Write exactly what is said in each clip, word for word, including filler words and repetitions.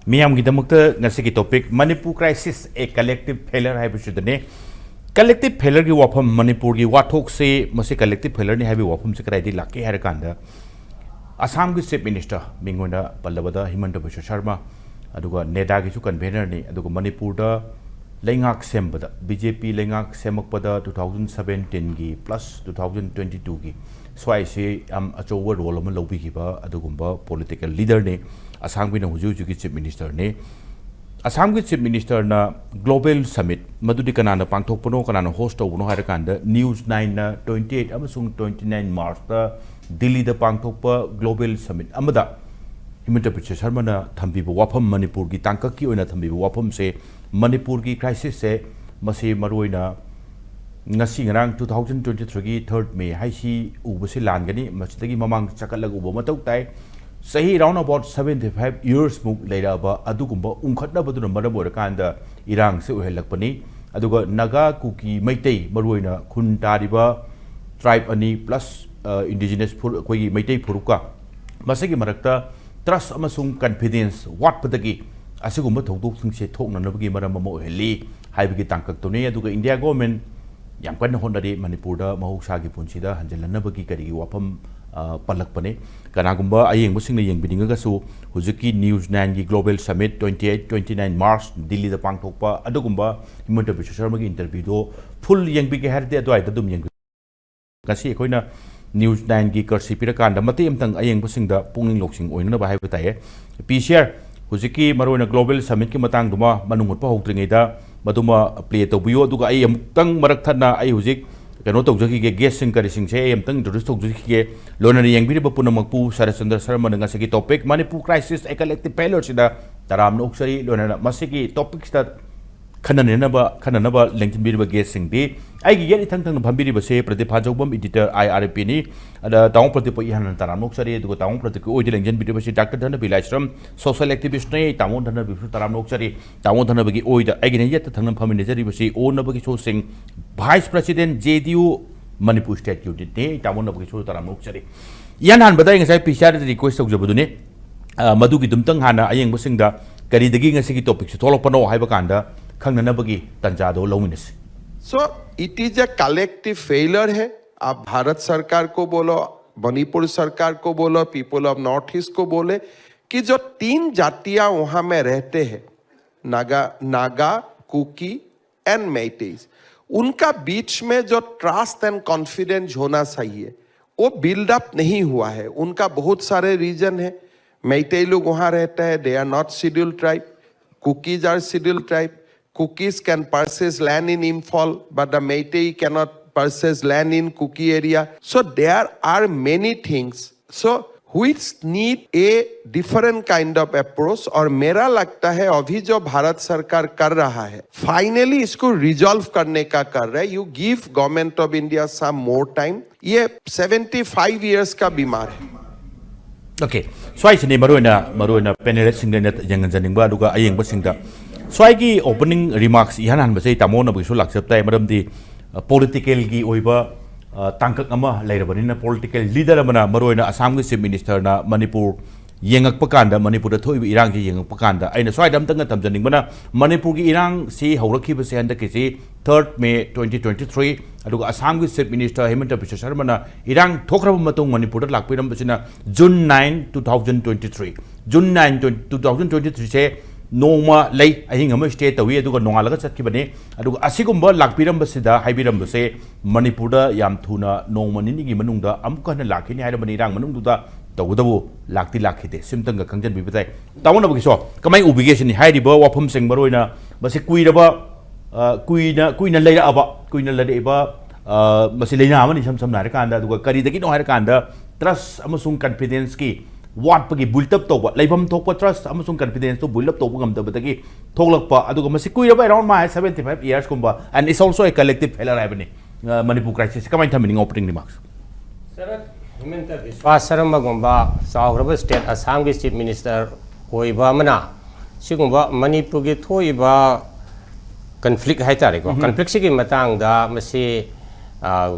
ꯃꯤꯌꯥꯝꯒꯤꯗꯃꯛꯇ ꯉꯁꯤꯒꯤ topic Manipur crisis a collective failure ꯍꯥꯏꯕꯁꯤꯗꯅꯦ꯫ Collective failureꯒꯤ ꯋꯥꯐꯝ, ꯃꯅꯤꯄꯨꯔꯒꯤ ꯋꯥꯊꯣꯛꯁꯦ ꯃꯁꯤ collective failureꯅꯤ ꯍꯥꯏꯕꯒꯤ ꯋꯥꯐꯝꯁꯦ ꯀꯗꯥꯏꯗꯒꯤ ꯂꯥꯛꯀꯦ ꯍꯥꯏꯔ ꯀꯥꯟꯗ, ꯑꯁꯥꯝꯒꯤ Chief Minister ꯃꯤꯡ ꯑꯣꯏꯅ ꯄꯜꯂꯕꯗ ꯍꯤꯃꯟꯇ ꯕꯤꯁ꯭ꯋ ꯁꯔꯃ, ꯑꯗꯨꯒ NEDAꯒꯤꯁꯨ convenerꯅꯤ, ꯑꯗꯨꯒ ꯃꯅꯤꯄꯨꯔꯗ ꯂꯩꯉꯥꯛ ꯁꯦꯝꯕꯗ, BJP ꯂꯩꯉꯥꯛ ꯁꯦꯝꯃꯛꯄꯗ two thousand seventeenꯒꯤ plus two thousand twenty twoꯒꯤ ꯁ꯭ꯋꯥꯏꯁꯤ ꯌꯥꯝ ꯑꯆꯧꯕ role ꯑꯃ ꯂꯧꯕꯤꯈꯤꯕ ꯑꯗꯨꯒꯨꯝꯕ political leaderꯅꯤ꯫ ꯑꯁꯥꯝꯒꯤꯅ ꯍꯧꯖꯤꯛ ꯍꯧꯖꯤꯛꯀꯤ Chief Ministerꯅꯤ꯫ ꯑꯁꯥꯝꯒꯤ Chief Ministerꯅ Global Summit, ꯃꯗꯨꯗꯤ ꯀꯅꯥꯅ ꯄꯥꯡꯊꯣꯛꯄꯅꯣ, ꯀꯅꯥꯅ host ꯇꯧꯕꯅꯣ ꯍꯥꯏꯔꯀꯥꯟꯗ, News Nineꯅ twenty eight ꯑꯃꯁꯨꯡ twenty nine Marchꯇ ꯗꯤꯜꯂꯤꯗ ꯄꯥꯡꯊꯣꯛꯄ Global Summit ꯑꯃꯗ ꯍꯤꯃꯟꯇ ꯕꯤꯁ꯭ꯋ ꯁꯔꯃꯅ ꯊꯝꯕꯤꯕ ꯋꯥꯐꯝ, ꯃꯅꯤꯄꯨꯔꯒꯤ ꯇꯥꯡꯀꯛꯀꯤ ꯑꯣꯏꯅ ꯊꯝꯕꯤꯕ ꯋꯥꯐꯝꯁꯦ, ꯃꯅꯤꯄꯨꯔꯒꯤ crisisꯁꯦ, ꯃꯁꯤ ꯃꯔꯨꯑꯣꯏꯅ ꯉꯁꯤ ꯉꯔꯥꯡ two thousand twenty threeꯒꯤ third May ꯍꯥꯏꯁꯤ ꯎꯕꯁꯤ ꯂꯥꯟꯒꯅꯤ, ꯃꯁꯤꯗꯒꯤ ꯃꯃꯥꯡ ꯆꯈꯠꯂꯒ ꯎꯕ ꯃꯊꯧ ꯇꯥꯏ꯫ ꯆꯍꯤ round about seventy five yearsꯃꯨꯛ ꯂꯩꯔꯛꯑꯕ ꯑꯗꯨꯒꯨꯝꯕ ꯎꯪꯈꯠꯅꯕꯗꯨꯅ ꯃꯔꯝ ꯑꯣꯏꯔꯀꯥꯟꯗ ꯏꯔꯥꯡꯁꯤ ꯑꯣꯏꯍꯜꯂꯛꯄꯅꯤ꯫ ꯑꯗꯨꯒ ꯅꯥꯒꯥ, ꯀꯨꯀꯤ, ꯃꯩꯇꯩ, ꯃꯔꯨꯑꯣꯏꯅ ꯈꯨꯟ ꯇꯥꯔꯤꯕ tribe ꯑꯅꯤ plus, ꯑ, indigenous ꯐꯨꯔꯨꯞ, ꯑꯩꯈꯣꯏꯒꯤ ꯃꯩꯇꯩ ꯐꯨꯔꯨꯞꯀ, ꯃꯁꯤꯒꯤ ꯃꯔꯛꯇ trust ꯑꯃꯁꯨꯡ confidence ꯋꯥꯠꯄꯗꯒꯤ ꯑꯁꯤꯒꯨꯝꯕ ꯊꯧꯗꯣꯛꯁꯤꯡꯁꯦ ꯊꯣꯛꯅꯅꯕꯒꯤ ꯃꯔꯝ ꯑꯃ ꯑꯣꯏꯍꯜꯂꯤ ꯍꯥꯏꯕꯒꯤ ꯇꯥꯡꯀꯛꯇꯨꯅꯤ꯫ ꯑꯗꯨꯒ India government ꯌꯥꯝ ꯀꯟꯅ ꯍꯣꯠꯅꯔꯤ ꯃꯅꯤꯄꯨꯔꯗ ꯃꯍꯧꯁꯥꯒꯤ ꯄꯨꯟꯁꯤꯗ ꯍꯟꯖꯤꯜꯍꯟꯅꯕꯒꯤ ꯀꯔꯤꯒꯤ ꯋꯥꯐꯝ, ꯑ, ꯄꯜꯂꯛꯄꯅꯤ꯫ ꯀꯅꯥꯒꯨꯝꯕ ꯑꯌꯦꯡꯕꯁꯤꯡꯅ ꯌꯦꯡꯕꯤꯅꯤꯡꯉꯒꯁꯨ ꯍꯧꯖꯤꯛꯀꯤ News Nineꯒꯤ Global Summit twenty eight, twenty nine March ꯗꯤꯜꯂꯤꯗ ꯄꯥꯡꯊꯣꯛꯄ ꯑꯗꯨꯒꯨꯝꯕ ꯍꯤꯃꯟꯇ ꯕꯤꯁ꯭ꯋ ꯁꯔꯃꯒꯤ interviewꯗꯣ full ꯌꯦꯡꯕꯤꯒꯦ ꯍꯥꯏꯔꯗꯤ ꯑꯗꯨꯋꯥꯏꯗ ꯑꯗꯨꯝ ꯌꯦꯡꯕꯤꯌꯨ꯫ ꯉꯁꯤ ꯑꯩꯈꯣꯏꯅ News Nineꯒꯤ courtesy ꯄꯤꯔꯀꯥꯟꯗ ꯃꯇꯦꯛ ꯑꯃꯇꯪ ꯑꯌꯦꯡꯕꯁꯤꯡꯗ ꯄꯨꯛꯅꯤꯡ ꯂꯧꯁꯤꯡ ꯑꯣꯏꯅꯅꯕ ꯍꯥꯏꯕ ꯇꯥꯏꯌꯦ꯫ ꯄꯤ ꯁꯤ ꯑꯥꯔ, ꯍꯧꯖꯤꯛꯀꯤ ꯃꯔꯨꯑꯣꯏꯅ Global Summitꯀꯤ ꯃꯇꯥꯡꯗꯨꯃ ꯃꯅꯨꯡ ꯍꯨꯠꯄ ꯍꯧꯗ꯭ꯔꯤꯉꯩꯗ ꯃꯗꯨꯃ play ꯇꯧꯕꯤꯌꯨ꯫ ꯑꯗꯨꯒ ꯑꯩ ꯑꯃꯨꯛꯇꯪ ꯃꯔꯛ ꯊꯠꯅ ꯑꯩ ꯍꯧꯖꯤꯛ ꯀꯩꯅꯣ ꯇꯧꯖꯈꯤꯒꯦ, guestꯁꯤꯡ ꯀꯔꯤꯁꯤꯡꯁꯦ ꯑꯩ ꯑꯃꯨꯛꯇꯪ introduce ꯇꯧꯖꯈꯤꯒꯦ꯫ ꯂꯣꯏꯅꯅ ꯌꯦꯡꯕꯤꯔꯤꯕ ꯄꯨꯝꯅꯃꯛꯄꯨ ꯁꯔꯠꯆꯟꯗ꯭ꯔ ꯁꯔꯃꯅ ꯉꯁꯤꯒꯤ topic Manipur crisis a collective failureꯁꯤꯗ ꯇꯔꯥꯝꯅ ꯑꯣꯛꯆꯔꯤ꯫ ꯂꯣꯏꯅꯅ ꯃꯁꯤꯒꯤ topicꯁꯤꯗ ꯈꯟꯅꯅꯅꯕ, ꯈꯟꯅꯅꯕ ꯂꯦꯡꯁꯤꯟꯕꯤꯔꯤꯕ guestꯁꯤꯡꯗꯤ, ꯑꯩꯒꯤ ꯌꯦꯠ ꯏꯊꯪ ꯊꯪꯅ ꯐꯝꯕꯤꯔꯤꯕꯁꯦ ꯄ꯭ꯔꯗꯤꯞ ꯐꯥꯖꯧꯕꯝ, editor, IRIPꯅꯤ꯫ ꯑꯗ ꯇꯥꯃꯣ ꯄ꯭ꯔꯗꯤꯞꯄꯨ ꯏꯍꯥꯟ ꯍꯥꯟꯅ ꯇꯔꯥꯝꯅ ꯑꯣꯛꯆꯔꯤ꯫ ꯑꯗꯨꯒ ꯇꯥꯃꯣ ꯄ꯭ꯔꯗꯤꯞꯀꯤ ꯑꯣꯏꯗ ꯂꯦꯡꯁꯤꯟꯕꯤꯔꯤꯕꯁꯤ ꯗꯥꯛꯇꯔ ꯙꯅꯕꯤ ꯂꯥꯏꯁ꯭ꯔꯝ, social activistꯅꯤ꯫ ꯇꯥꯃꯣ ꯙꯅꯕꯤꯕꯨꯁꯨ ꯇꯔꯥꯝꯅ ꯑꯣꯛꯆꯔꯤ꯫ ꯇꯥꯃꯣ ꯙꯅꯕꯤꯒꯤ ꯑꯣꯏꯗ ꯑꯩꯒꯤꯅ ꯌꯦꯠꯇ ꯊꯪꯅ ꯐꯝꯃꯤꯟꯅꯖꯔꯤꯕꯁꯤ ꯑꯣꯟꯅꯕꯒꯤ ꯁꯣꯁꯤꯡ, vice president, JDU Manipur State Unitꯅꯤ꯫ ꯇꯥꯃꯣ ꯙꯅꯕꯤꯒꯤꯁꯨ ꯇꯔꯥꯝꯅ ꯑꯣꯛꯆꯔꯤ꯫ ꯏꯍꯥꯟ ꯍꯥꯟꯕꯗ ꯑꯩ ꯉꯁꯥꯏ ꯄꯤ ꯁꯤ ꯑꯥꯔꯗ request ꯇꯧꯖꯕꯗꯨꯅꯤ꯫ ꯑ, ꯃꯗꯨꯒꯤꯗꯨꯝꯇꯪ ꯍꯥꯟꯅ ꯑꯌꯦꯡꯕꯁꯤꯡꯗ ꯀꯔꯤꯗꯒꯤ ꯉꯁꯤꯒꯤ ꯇꯣꯄꯤꯛꯁꯤ ꯊꯣꯛꯂꯛꯄꯅꯣ ꯍꯥꯏꯕ ꯀꯥꯟꯗ ꯈꯪꯅꯅꯕꯒꯤ ꯇꯥꯟꯖꯥꯗꯣ ꯂꯧꯃꯤꯟꯅꯁꯤ꯫ So it is a collective failure है। आप भारत सरकार को बोलो, मणिपुर सरकार को बोलो, पीपल ऑफ नॉर्थ ईस्ट को बोले कि जो तीन जातियां वहां में रहते हैं, नागा नागा कुकी एंड मेइटेज, उनका बीच में जो ट्रस्ट एंड कॉन्फिडेंस होना चाहिए, वो बिल्डअप नहीं हुआ है। उनका बहुत सारे रीजन है। मेइटेई लोग वहां रहता है, they are not scheduled tribe, Kukis are scheduled tribe, Kukis can purchase land in Imphal, but the Meitei cannot purchase land in Kuki area. So there are many things so which need a different kind of approach। और मेरा लगता है अभी जो भारत सरकार कर रहा है, फाइनली इसको रिजॉल्व करने का कर रहा है। You give Government of India some more time। ये सेवेंटी फाइव ईयर्स का बीमार है। ꯑꯣꯀꯦ, ꯁ꯭ꯋꯥꯏꯁꯤꯅꯤ ꯃꯔꯨꯑꯣꯏꯅ ꯃꯔꯨꯑꯣꯏꯅ ꯄꯦꯅꯦꯂꯤꯁꯁꯤꯡꯗ ꯑꯩꯅ ꯌꯦꯡꯍꯟꯖꯅꯤꯡꯕ ꯑꯗꯨꯒ ꯑꯌꯦꯡꯕꯁꯤꯡꯗ꯫ ꯁ꯭ꯋꯥꯏꯒꯤ ꯑꯣꯄꯅꯤꯡ ꯔꯤꯃꯥꯔꯛꯁ ꯏꯍꯥꯟ ꯍꯥꯟꯕꯁꯦ ꯑꯩ ꯇꯥꯃꯣꯅꯕꯒꯤꯁꯨ ꯂꯥꯛꯆꯕ ꯇꯥꯏ, ꯃꯔꯝꯗꯤ ꯄꯣꯂꯤꯇꯤꯀꯦꯜꯒꯤ ꯑꯣꯏꯕ ꯑ, ꯇꯥꯡꯀꯛ ꯑꯃ ꯂꯩꯔꯕꯅꯤꯅ, ꯄꯣꯂꯤꯇꯤꯀꯦꯜ ꯂꯤꯗꯔ ꯑꯃꯅ, ꯃꯔꯨꯑꯣꯏꯅ ꯑꯁꯥꯝꯒꯤ ꯆꯤꯐ ꯃꯤꯅꯤꯁꯇꯔꯅ ꯃꯅꯤꯄꯨꯔ ꯌꯦꯡꯉꯛꯄ ꯀꯥꯟꯗ, ꯃꯅꯤꯄꯨꯔꯗ ꯊꯣꯛꯏꯕ ꯏꯔꯥꯡꯁꯤ ꯌꯦꯡꯉꯛꯄ ꯀꯥꯟꯗ, ꯑꯩꯅ ꯁ꯭ꯋꯥꯏꯗ ꯑꯝꯇꯪꯒ ꯊꯝꯖꯅꯤꯡꯕꯅ, ꯃꯅꯤꯄꯨꯔꯒꯤ ꯏꯔꯥꯡꯁꯤ ꯍꯧꯔꯛꯈꯤꯕꯁꯦ ꯍꯟꯗꯛꯀꯤꯁꯤ ꯊꯥꯔꯠ ꯃꯦ ꯇ꯭ꯋꯦꯟꯇꯤ ꯇ꯭ꯋꯦꯟꯇꯤ ꯊ꯭ꯔꯤ, ꯑꯗꯨꯒ ꯑꯁꯥꯝꯒꯤ ꯆꯤꯐ ꯃꯤꯅꯤꯁꯇꯔ ꯍꯤꯃꯟꯇ ꯕꯤꯁ꯭ꯋ ꯁꯔꯃꯅ ꯏꯔꯥꯡ ꯊꯣꯛꯈ꯭ꯔꯕ ꯃꯇꯨꯡ ꯃꯅꯤꯄꯨꯔꯗ ꯂꯥꯛꯄꯤꯔꯝꯕꯁꯤꯅ June nine, two thousand twenty three. June nine, two thousand twenty ꯊ꯭ꯔꯤꯁꯦ ꯅꯣꯡꯃ ꯂꯩ, ꯑꯍꯤꯡ ꯑꯃ ꯁ꯭ꯇꯦ ꯇꯧꯏ, ꯑꯗꯨꯒ ꯅꯣꯡꯉꯥꯜꯂꯒ ꯆꯠꯈꯤꯕꯅꯤ꯫ ꯑꯗꯨꯒ ꯑꯁꯤꯒꯨꯝꯕ ꯂꯥꯛꯄꯤꯔꯝꯕꯁꯤꯗ, ꯍꯥꯏꯕꯤꯔꯝꯕꯁꯦ ꯃꯅꯤꯄꯨꯔꯗ ꯌꯥꯝ ꯊꯨꯅ ꯅꯣꯡꯃ ꯅꯤꯅꯤꯒꯤ ꯃꯅꯨꯡꯗ ꯑꯃꯨꯛꯀ ꯍꯟꯅ ꯂꯥꯛꯈꯤꯅꯤ ꯍꯥꯏꯔꯕꯅꯤ ꯏꯔꯥꯡ ꯃꯅꯨꯡꯗꯨꯗ꯫ ꯇꯧꯕꯇꯕꯨ ꯂꯥꯛꯇꯤ ꯂꯥꯛꯈꯤꯗꯦ꯫ ꯁꯤꯝꯇꯪꯒ ꯈꯪꯖꯟꯕꯤꯕ ꯇꯥꯏ꯫ ꯇꯥꯃꯣꯅꯕꯒꯤꯁꯨ ꯀꯃꯥꯏꯅ ꯎꯕꯤꯒꯦ ꯁꯤꯅꯤ? ꯍꯥꯏꯔꯤꯕ ꯋꯥꯐꯝꯁꯤꯡ, ꯃꯔꯨꯑꯣꯏꯅ ꯃꯁꯤ ꯀꯨꯏꯔꯕ, ꯑ, ꯀꯨꯏꯅ, ꯀꯨꯏꯅ ꯂꯩꯔꯛꯑꯕ, ꯀꯨꯏꯅ ꯂꯩꯔꯛꯏꯕ, ꯑ, ꯃꯁꯤ ꯂꯥꯏꯅꯥ ꯑꯃꯅꯤ, ꯏꯁꯝ ꯁꯝꯅ ꯍꯥꯏꯔꯀꯥꯟꯗ꯫ ꯑꯗꯨꯒ ꯀꯔꯤꯗꯒꯤꯅꯣ ꯍꯥꯏꯔꯀꯥꯟꯗ, ꯇ꯭ꯔꯁ ꯑꯃꯁꯨꯡ ꯀꯟꯐꯤꯗꯦꯟꯁꯀꯤ ꯋꯥꯠꯄꯒꯤ ꯕꯤꯜꯗ ꯑꯞ ꯇꯧꯕ, ꯂꯩꯐꯝ ꯊꯣꯛꯄ ꯇ꯭ꯔꯁ ꯑꯃꯁꯨꯡ ꯀꯟꯐꯤꯗꯦꯟꯁꯇꯨ ꯕꯤꯜꯗ ꯑꯞ ꯇꯧꯕ ꯉꯝꯗꯕꯗꯒꯤ ꯊꯣꯛꯂꯛꯄ, ꯑꯗꯨꯒ ꯃꯁꯤ ꯀꯨꯏꯔꯕ, around my seventy five years ꯀꯨꯝꯕ, and it's also a collective failure ꯍꯥꯏꯕꯅꯤ, ꯑ, ꯃꯅꯤꯄꯨꯔ ꯀ꯭ꯔꯥꯏꯁꯤꯁꯁꯤ꯫ ꯀꯃꯥꯏꯅ ꯊꯝꯕꯤꯅꯤꯡꯉꯤ ꯑꯣꯄꯅꯤꯡ ꯔꯤꯃꯥꯔꯛꯁ? ꯁꯔꯠ, ꯍꯤꯃꯟꯇ ꯕꯤꯁ꯭ꯋꯥ ꯁꯔꯃꯒꯨꯝꯕ ꯆꯥꯎꯈ꯭ꯔꯕ ꯁ꯭ꯇꯦꯠ ꯑꯁꯥꯝꯒꯤ ꯆꯤꯐ ꯃꯤꯅꯤꯁꯇꯔ ꯑꯣꯏꯕ ꯑꯃꯅ ꯁꯤꯒꯨꯝꯕ ꯃꯅꯤꯄꯨꯔꯒꯤ ꯊꯣꯛꯏꯕ ꯀꯟꯐ꯭ꯂꯤꯛ ꯍꯥꯏꯇꯥꯔꯦꯀꯣ, ꯀꯟꯐ꯭ꯂꯤꯛꯁꯤꯒꯤ ꯃꯇꯥꯡꯗ ꯃꯁꯤ, ꯑ,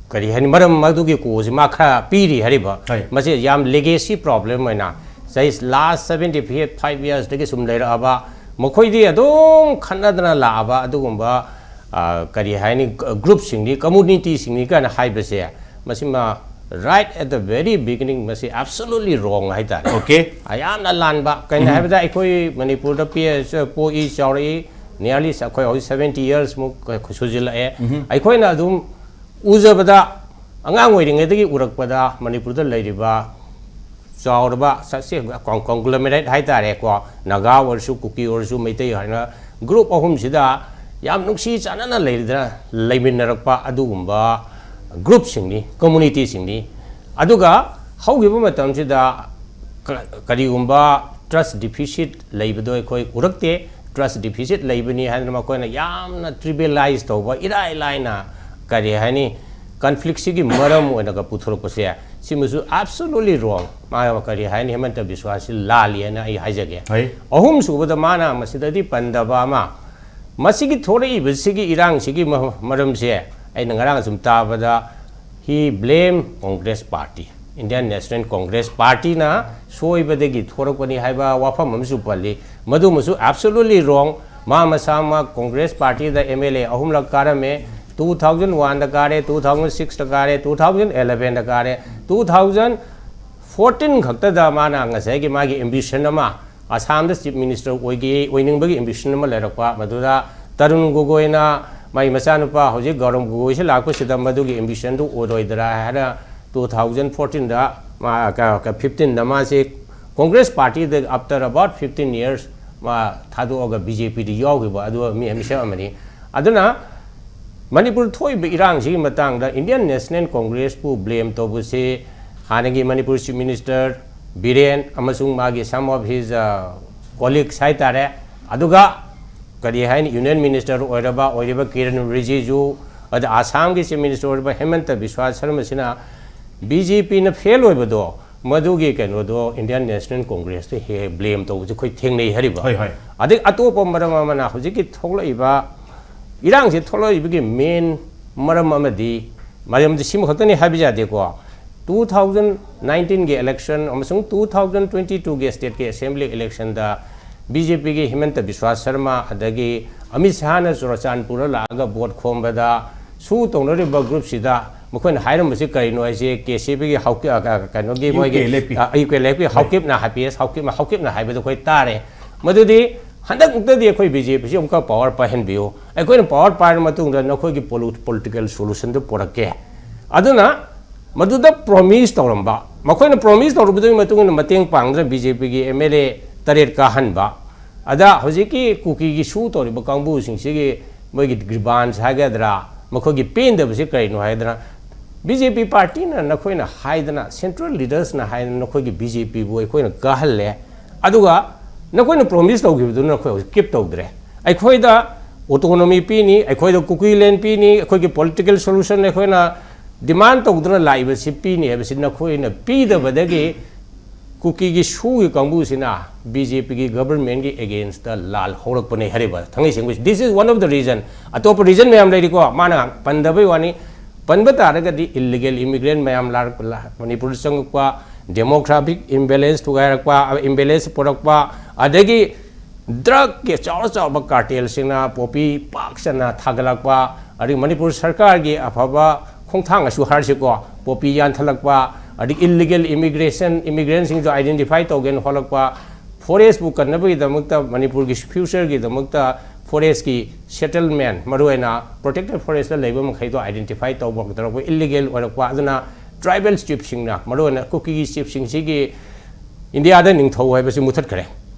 ꯀꯔꯤ ꯍꯥꯏꯅꯤ, ꯃꯔꯝ ꯑꯗꯨꯒꯤ ꯀꯣꯁꯤ ꯃꯥ ꯈꯔ ꯄꯤꯔꯤ ꯍꯥꯏꯔꯤꯕ꯫ ꯍꯣꯏ꯫ ꯃꯁꯤ ꯌꯥꯝ ꯂꯤꯒꯦꯁꯤ ꯄ꯭ꯔꯣꯕ꯭ꯂꯦꯝ ꯑꯣꯏꯅ ꯆꯍꯤ last seventy five yearsꯗꯒꯤ ꯁꯨꯝ ꯂꯩꯔꯛꯑꯕ, ꯃꯈꯣꯏꯗꯤ ꯑꯗꯨꯝ ꯈꯠꯅꯗꯅ ꯂꯥꯛꯑꯕ ꯑꯗꯨꯒꯨꯝꯕ, ꯑ, ꯀꯔꯤ ꯍꯥꯏꯅꯤ, groupꯁꯤꯡꯅꯤ, communityꯁꯤꯡꯅꯤ ꯀꯥꯏꯅ ꯍꯥꯏꯕꯁꯦ, ꯃꯁꯤꯃ right at the very beginning ꯃꯁꯤ absolutely wrong ꯍꯥꯏꯇꯥꯔꯦ꯫ Okay. ꯌꯥꯝꯅ ꯂꯥꯟꯕ꯫ ꯀꯩꯅꯣ ꯍꯥꯏꯕꯗ ꯑꯩꯈꯣꯏ ꯃꯅꯤꯄꯨꯔꯗ ꯄꯤ-, ꯄꯣꯛꯏ ꯆꯥꯎꯔꯛꯏ, nearly ꯑꯩꯈꯣꯏ ꯍꯧꯖꯤꯛ seventy yearsꯃꯨꯛ ꯁꯨꯖꯤꯜꯂꯛꯑꯦ꯫ ꯑꯩꯈꯣꯏꯅ ꯑꯗꯨꯝ ꯎꯖꯕꯗ, ꯑꯉꯥꯡ ꯑꯣꯏꯔꯤꯉꯩꯗꯒꯤ ꯎꯔꯛꯄꯗ ꯃꯅꯤꯄꯨꯔꯗ ꯂꯩꯔꯤꯕ ꯆꯥꯎꯔꯕ ꯁꯛꯁꯦ conglomerate ꯍꯥꯏꯇꯥꯔꯦꯀꯣ, ꯅꯥꯒꯥ ꯑꯣꯏꯔꯁꯨ, ꯀꯨꯀꯤ ꯑꯣꯏꯔꯁꯨ, ꯃꯩꯇꯩ ꯍꯥꯏꯅ group ꯑꯍꯨꯝꯁꯤꯗ ꯌꯥꯝ ꯅꯨꯡꯁꯤ ꯆꯥꯟꯅꯅ ꯂꯩꯔꯗꯅ ꯂꯩꯃꯤꯟꯅꯔꯛꯄ ꯑꯗꯨꯒꯨꯝꯕ groupꯁꯤꯡꯅꯤ, communityꯁꯤꯡꯅꯤ꯫ ꯑꯗꯨꯒ ꯍꯧꯈꯤꯕ ꯃꯇꯝꯁꯤꯗ ꯀ-, ꯀꯔꯤꯒꯨꯝꯕ trust deficit ꯂꯩꯕꯗꯣ ꯑꯩꯈꯣꯏ ꯎꯔꯛꯇꯦ꯫ Trust deficit ꯂꯩꯕꯅꯤ ꯍꯥꯏꯗꯅ ꯃꯈꯣꯏꯅ ꯌꯥꯝꯅ trivialize ꯇꯧꯕ, ꯏꯔꯥꯏ ꯂꯥꯏꯅ, ꯀꯔꯤ ꯍꯥꯏꯅꯤ, conflictꯁꯤꯒꯤ ꯃꯔꯝ ꯑꯣꯏꯅꯒ ꯄꯨꯊꯣꯔꯛꯄꯁꯦ, ꯁꯤꯃꯁꯨ absolutely wrong꯫ ꯃꯥ, ꯀꯔꯤ ꯍꯥꯏꯅꯤ, ꯍꯦꯃꯟꯇ ꯕꯤꯁ꯭ꯋꯥꯁꯁꯤ ꯂꯥꯜꯂꯤ ꯍꯥꯏꯅ ꯑꯩ ꯍꯥꯏꯖꯒꯦ꯫ ꯍꯣꯏ꯫ ꯑꯍꯨꯝꯁꯨꯕꯗ ꯃꯥꯅ ꯃꯁꯤꯗꯗꯤ ꯄꯟꯗꯕ ꯑꯃ, ꯃꯁꯤꯒꯤ ꯊꯣꯔꯛꯏꯕꯁꯤꯒꯤ ꯏꯔꯥꯡꯁꯤꯒꯤ ꯃ-, ꯃꯔꯝꯁꯦ ꯑꯩꯅ ꯉꯔꯥꯡ ꯁꯨꯝ ꯇꯥꯕꯗ, he blame Congress Party, Indian National Congress Partyꯅ ꯁꯣꯏꯕꯗꯒꯤ ꯊꯣꯔꯛꯄꯅꯤ ꯍꯥꯏꯕ ꯋꯥꯐꯝ ꯑꯃꯁꯨ ꯄꯜꯂꯤ꯫ ꯃꯗꯨꯃꯁꯨ absolutely wrong꯫ ꯃꯥ ꯃꯁꯥꯃꯛ Congress Partyꯗ M L A ꯑꯍꯨꯝꯂꯛ ꯀꯥꯔꯝꯃꯦ꯫ Two thousand oneꯗ ꯀꯥꯔꯦ, two thousand sixꯇ ꯀꯥꯔꯦ, two thousand elevenꯗ ꯀꯥꯔꯦ, two thousand fourteen ꯈꯛꯇꯗ ꯃꯥꯅ ꯉꯁꯥꯏꯒꯤ ꯃꯥꯒꯤ ambition ꯑꯃ, ꯑꯁꯥꯝꯗ Chief Minister ꯑꯣꯏꯒꯦ, ꯑꯣꯏꯅꯤꯡꯕꯒꯤ ambition ꯑꯃ ꯂꯩꯔꯛꯄ, ꯃꯗꯨꯗ ꯇꯔꯨꯟ ꯒꯣꯒꯣꯏꯅ ꯃꯥꯒꯤ ꯃꯆꯥꯅꯨꯄꯥ ꯍꯧꯖꯤꯛ ꯒꯧꯔꯝ ꯒꯣꯒꯣꯏꯁꯤ ꯂꯥꯛꯄꯁꯤꯗ ꯃꯗꯨꯒꯤ ambitionꯗꯨ ꯑꯣꯏꯔꯣꯏꯗ꯭ꯔꯥ ꯍꯥꯏꯅ two thousand fourteenꯗ ꯃꯥ, ꯀ-, ꯀ-, fifteenꯗ ꯃꯥꯁꯦ Congress Partyꯗ after about fifteen years ꯃꯥ ꯊꯥꯗꯣꯛꯑꯒ B J Pꯗ ꯌꯥꯎꯈꯤꯕ ꯑꯗꯨꯒ ꯃꯤ, ꯃꯤꯁꯛ ꯑꯃꯅꯤ꯫ ꯑꯗꯨꯅ ꯃꯅꯤꯄꯨꯔ ꯊꯣꯛꯏꯕ ꯏꯔꯥꯡꯁꯤꯒꯤ ꯃꯇꯥꯡꯗ Indian National Congressꯄꯨ blame ꯇꯧꯕꯁꯤ ꯍꯥꯟꯅꯒꯤ ꯃꯅꯤꯄꯨꯔ Chief Minister ꯕꯤꯔꯦꯟ ꯑꯃꯁꯨꯡ ꯃꯥꯒꯤ some of his, uh, colleagues ꯍꯥꯏꯇꯥꯔꯦ, ꯑꯗꯨꯒ ꯀꯔꯤ ꯍꯥꯏꯅꯤ, Union Minister ꯑꯣꯏꯔꯕ, ꯑꯣꯏꯔꯤꯕ ꯀꯤꯔꯟ ꯔꯤꯖꯤꯖꯨ, ꯑꯗ ꯑꯁꯥꯝꯒꯤ Chief Minister ꯑꯣꯏꯔꯤꯕ ꯍꯦꯃꯟꯇ ꯕꯤꯁ꯭ꯋꯥ ꯁꯔꯃꯁꯤꯅ B J Pꯅ fail ꯑꯣꯏꯕꯗꯣ, ꯃꯗꯨꯒꯤ ꯀꯩꯅꯣꯗꯣ Indian National Congressꯇ ꯍꯦꯛ ꯍꯦꯛ blame ꯇꯧꯕꯁꯦ ꯑꯩꯈꯣꯏ ꯊꯦꯡꯅꯩ ꯍꯥꯏꯔꯤꯕ꯫ ꯍꯣꯏ, ꯍꯣꯏ꯫ ꯑꯗꯩ ꯑꯇꯣꯞꯄ ꯃꯔꯝ ꯑꯃꯅ ꯍꯧꯖꯤꯛꯀꯤ ꯊꯣꯛꯂꯛꯏꯕ ꯏꯔꯥꯡꯁꯤ ꯊꯣꯛꯂꯛꯏꯕꯒꯤ main ꯃꯔꯝ ꯑꯃꯗꯤ, ꯃꯔꯝꯗꯤ ꯁꯤꯃ ꯈꯛꯇꯅꯤ ꯍꯥꯏꯕ ꯌꯥꯗꯦꯀꯣ, ꯇꯨ ꯊꯥꯎꯖꯟ ꯅꯥꯏꯟꯇꯤꯟꯒꯤ election ꯑꯃꯁꯨꯡ ꯇꯨ ꯊꯥꯎꯖꯟ ꯇ꯭ꯋꯦꯟꯇꯤ ꯇꯨꯒꯤ stateꯀꯤ assembly electionꯗ BJPꯒꯤ ꯍꯤꯃꯟꯇ ꯕꯤꯁ꯭ꯋꯥꯁ ꯁꯔꯃ ꯑꯗꯒꯤ ꯑꯃꯤꯠ ꯁꯍꯥꯅ ꯆꯨꯔꯆꯥꯟꯄꯨꯔꯗ ꯂꯥꯛꯑꯒ vote ꯈꯣꯝꯕꯗ ꯁꯨ ꯇꯧꯅꯔꯤꯕ groupꯁꯤꯗ ꯃꯈꯣꯏꯅ ꯍꯥꯏꯔꯝꯕꯁꯤ ꯀꯩꯅꯣ ꯍꯥꯏꯁꯦ, ꯀꯦ ꯁꯤ ꯄꯤꯒꯤ ꯍꯧꯀꯤ-, ꯑ, ꯀ-, ꯀꯩꯅꯣꯒꯤ ꯃꯣꯏꯒꯤ, UKLAP꯫ ꯑ, UKLAP ꯍꯧꯀꯤꯞꯅ, IPS ꯍꯧꯀꯤꯞꯅ, ꯍꯧꯀꯤꯞꯅ ꯍꯥꯏꯕꯗꯨ ꯑꯩꯈꯣꯏ ꯇꯥꯔꯦ꯫ ꯃꯗꯨꯗꯤ ꯍꯟꯗꯛꯃꯨꯛꯇꯗꯤ ꯑꯩꯈꯣꯏ BJPꯁꯤ ꯑꯃꯨꯛꯀ power ꯄꯥꯏꯍꯟꯕꯤꯌꯨ, ꯑꯩꯈꯣꯏꯅ power ꯄꯥꯏꯔ ꯃꯇꯨꯡꯗ ꯅꯈꯣꯏꯒꯤ polu-, political solutionꯗꯨ ꯄꯨꯔꯛꯀꯦ꯫ ꯑꯗꯨꯅ ꯃꯗꯨꯗ promise ꯇꯧꯔꯝꯕ, ꯃꯈꯣꯏꯅ promise ꯇꯧꯔꯨꯕꯗꯨꯒꯤ ꯃꯇꯨꯡ ꯏꯟꯅ ꯃꯇꯦꯡ ꯄꯥꯡꯗꯨꯅ BJPꯒꯤ MLA ꯇꯔꯦꯠ ꯀꯥꯍꯟꯕ, ꯑꯗ ꯍꯧꯖꯤꯛꯀꯤ ꯀꯨꯀꯤꯒꯤ ꯁꯨ ꯇꯧꯔꯤꯕ ꯀꯥꯡꯕꯨꯁꯤꯡꯁꯤꯒꯤ ꯃꯣꯏꯒꯤ grievance ꯍꯥꯏꯒꯗ꯭ꯔꯥ, ꯃꯈꯣꯏꯒꯤ ꯄꯦꯟꯗꯕꯁꯤ ꯀꯔꯤꯅꯣ ꯍꯥꯏꯗꯅ, BJP partyꯅ ꯅꯈꯣꯏꯅ ꯍꯥꯏꯗꯅ, central leadersꯅ ꯍꯥꯏꯗꯅ ꯅꯈꯣꯏꯒꯤ BJPꯕꯨ ꯑꯩꯈꯣꯏꯅ ꯀꯥꯍꯜꯂꯦ, ꯑꯗꯨꯒ ꯅꯈꯣꯏꯅ promise ꯇꯧꯈꯤꯕꯗꯨꯅ ꯅꯈꯣꯏ ꯍꯧꯖꯤꯛ keep ꯇꯧꯗ꯭ꯔꯦ꯫ ꯑꯩꯈꯣꯏꯗ autonomy ꯄꯤꯅꯤ, ꯑꯩꯈꯣꯏꯗ ꯀꯨꯀꯤꯂꯦꯟ ꯄꯤꯅꯤ, ꯑꯩꯈꯣꯏꯒꯤ political solution ꯑꯩꯈꯣꯏꯅ demand ꯇꯧꯗꯨꯅ ꯂꯥꯛꯏꯕꯁꯤ ꯄꯤꯅꯤ ꯍꯥꯏꯕꯁꯤ ꯅꯈꯣꯏꯅ ꯄꯤꯗꯕꯗꯒꯤ ꯀꯨꯀꯤꯒꯤ ꯁꯨꯒꯤ ꯀꯥꯡꯕꯨꯁꯤꯅ BJPꯒꯤ governmentꯀꯤ againstꯇ ꯂꯥꯜ ꯍꯧꯔꯛꯄꯅꯤ ꯍꯥꯏꯔꯤꯕ ꯊꯥꯡꯃꯩ ꯁꯦꯡꯕꯁꯤ꯫ This is one of the reason꯫ ꯑꯇꯣꯞꯄ reason ꯃꯌꯥꯝ ꯂꯩꯔꯤꯀꯣ, ꯃꯥꯅ ꯄꯟꯗꯕꯩ ꯋꯥꯅꯤ꯫ ꯄꯟꯕ ꯇꯥꯔꯒꯗꯤ illegal immigrant ꯃꯌꯥꯝ ꯂꯥꯛ-, ꯂꯥꯛ-, ꯃꯅꯤꯄꯨꯔꯗ ꯆꯪꯉꯛꯄ, demographic imbalance ꯊꯨꯒꯥꯏꯔꯛꯄ, imbalance ꯄꯨꯔꯛꯄ, ꯑꯗꯒꯤ drugꯀꯤ ꯆꯥꯎꯔ ꯆꯥꯎꯔꯕ cartelꯁꯤꯡꯅ poppy ꯄꯥꯛ ꯁꯟꯅ ꯊꯥꯒꯠꯂꯛꯄ, ꯑꯗꯒꯤ ꯃꯅꯤꯄꯨꯔ ꯁꯔꯀꯥꯔꯒꯤ ꯑꯐꯕ ꯈꯣꯡꯊꯥꯡ ꯑꯁꯨ ꯍꯥꯏꯔꯁꯤꯀꯣ, poppy ꯌꯥꯟꯊꯠꯂꯛꯄ, ꯑꯗꯒꯤ illegal immigration, immigrantꯁꯤꯡꯗꯣ identify ꯇꯧꯒꯦꯅ ꯍꯣꯠꯂꯛꯄ, forestꯄꯨ ꯀꯟꯅꯕꯒꯤꯗꯃꯛꯇ, ꯃꯅꯤꯄꯨꯔꯒꯤ futureꯒꯤꯗꯃꯛꯇ forestꯀꯤ settlement, ꯃꯔꯨꯑꯣꯏꯅ protected forestꯇ ꯂꯩꯕ ꯃꯈꯩꯗꯣ identify ꯇꯧꯕ ꯇꯧꯔꯛꯄ, illegal ꯑꯣꯏꯔꯛꯄ, ꯑꯗꯨꯅ tribal chiefꯁꯤꯡꯅ, ꯃꯔꯨꯑꯣꯏꯅ ꯀꯨꯀꯤꯒꯤ chiefꯁꯤꯡꯁꯤꯒꯤ ꯏꯟꯗꯤꯌꯥꯗ ꯅꯤꯡꯊꯧ ꯍꯥꯏꯕꯁꯤ ꯃꯨꯊꯠꯈ꯭ꯔꯦ꯫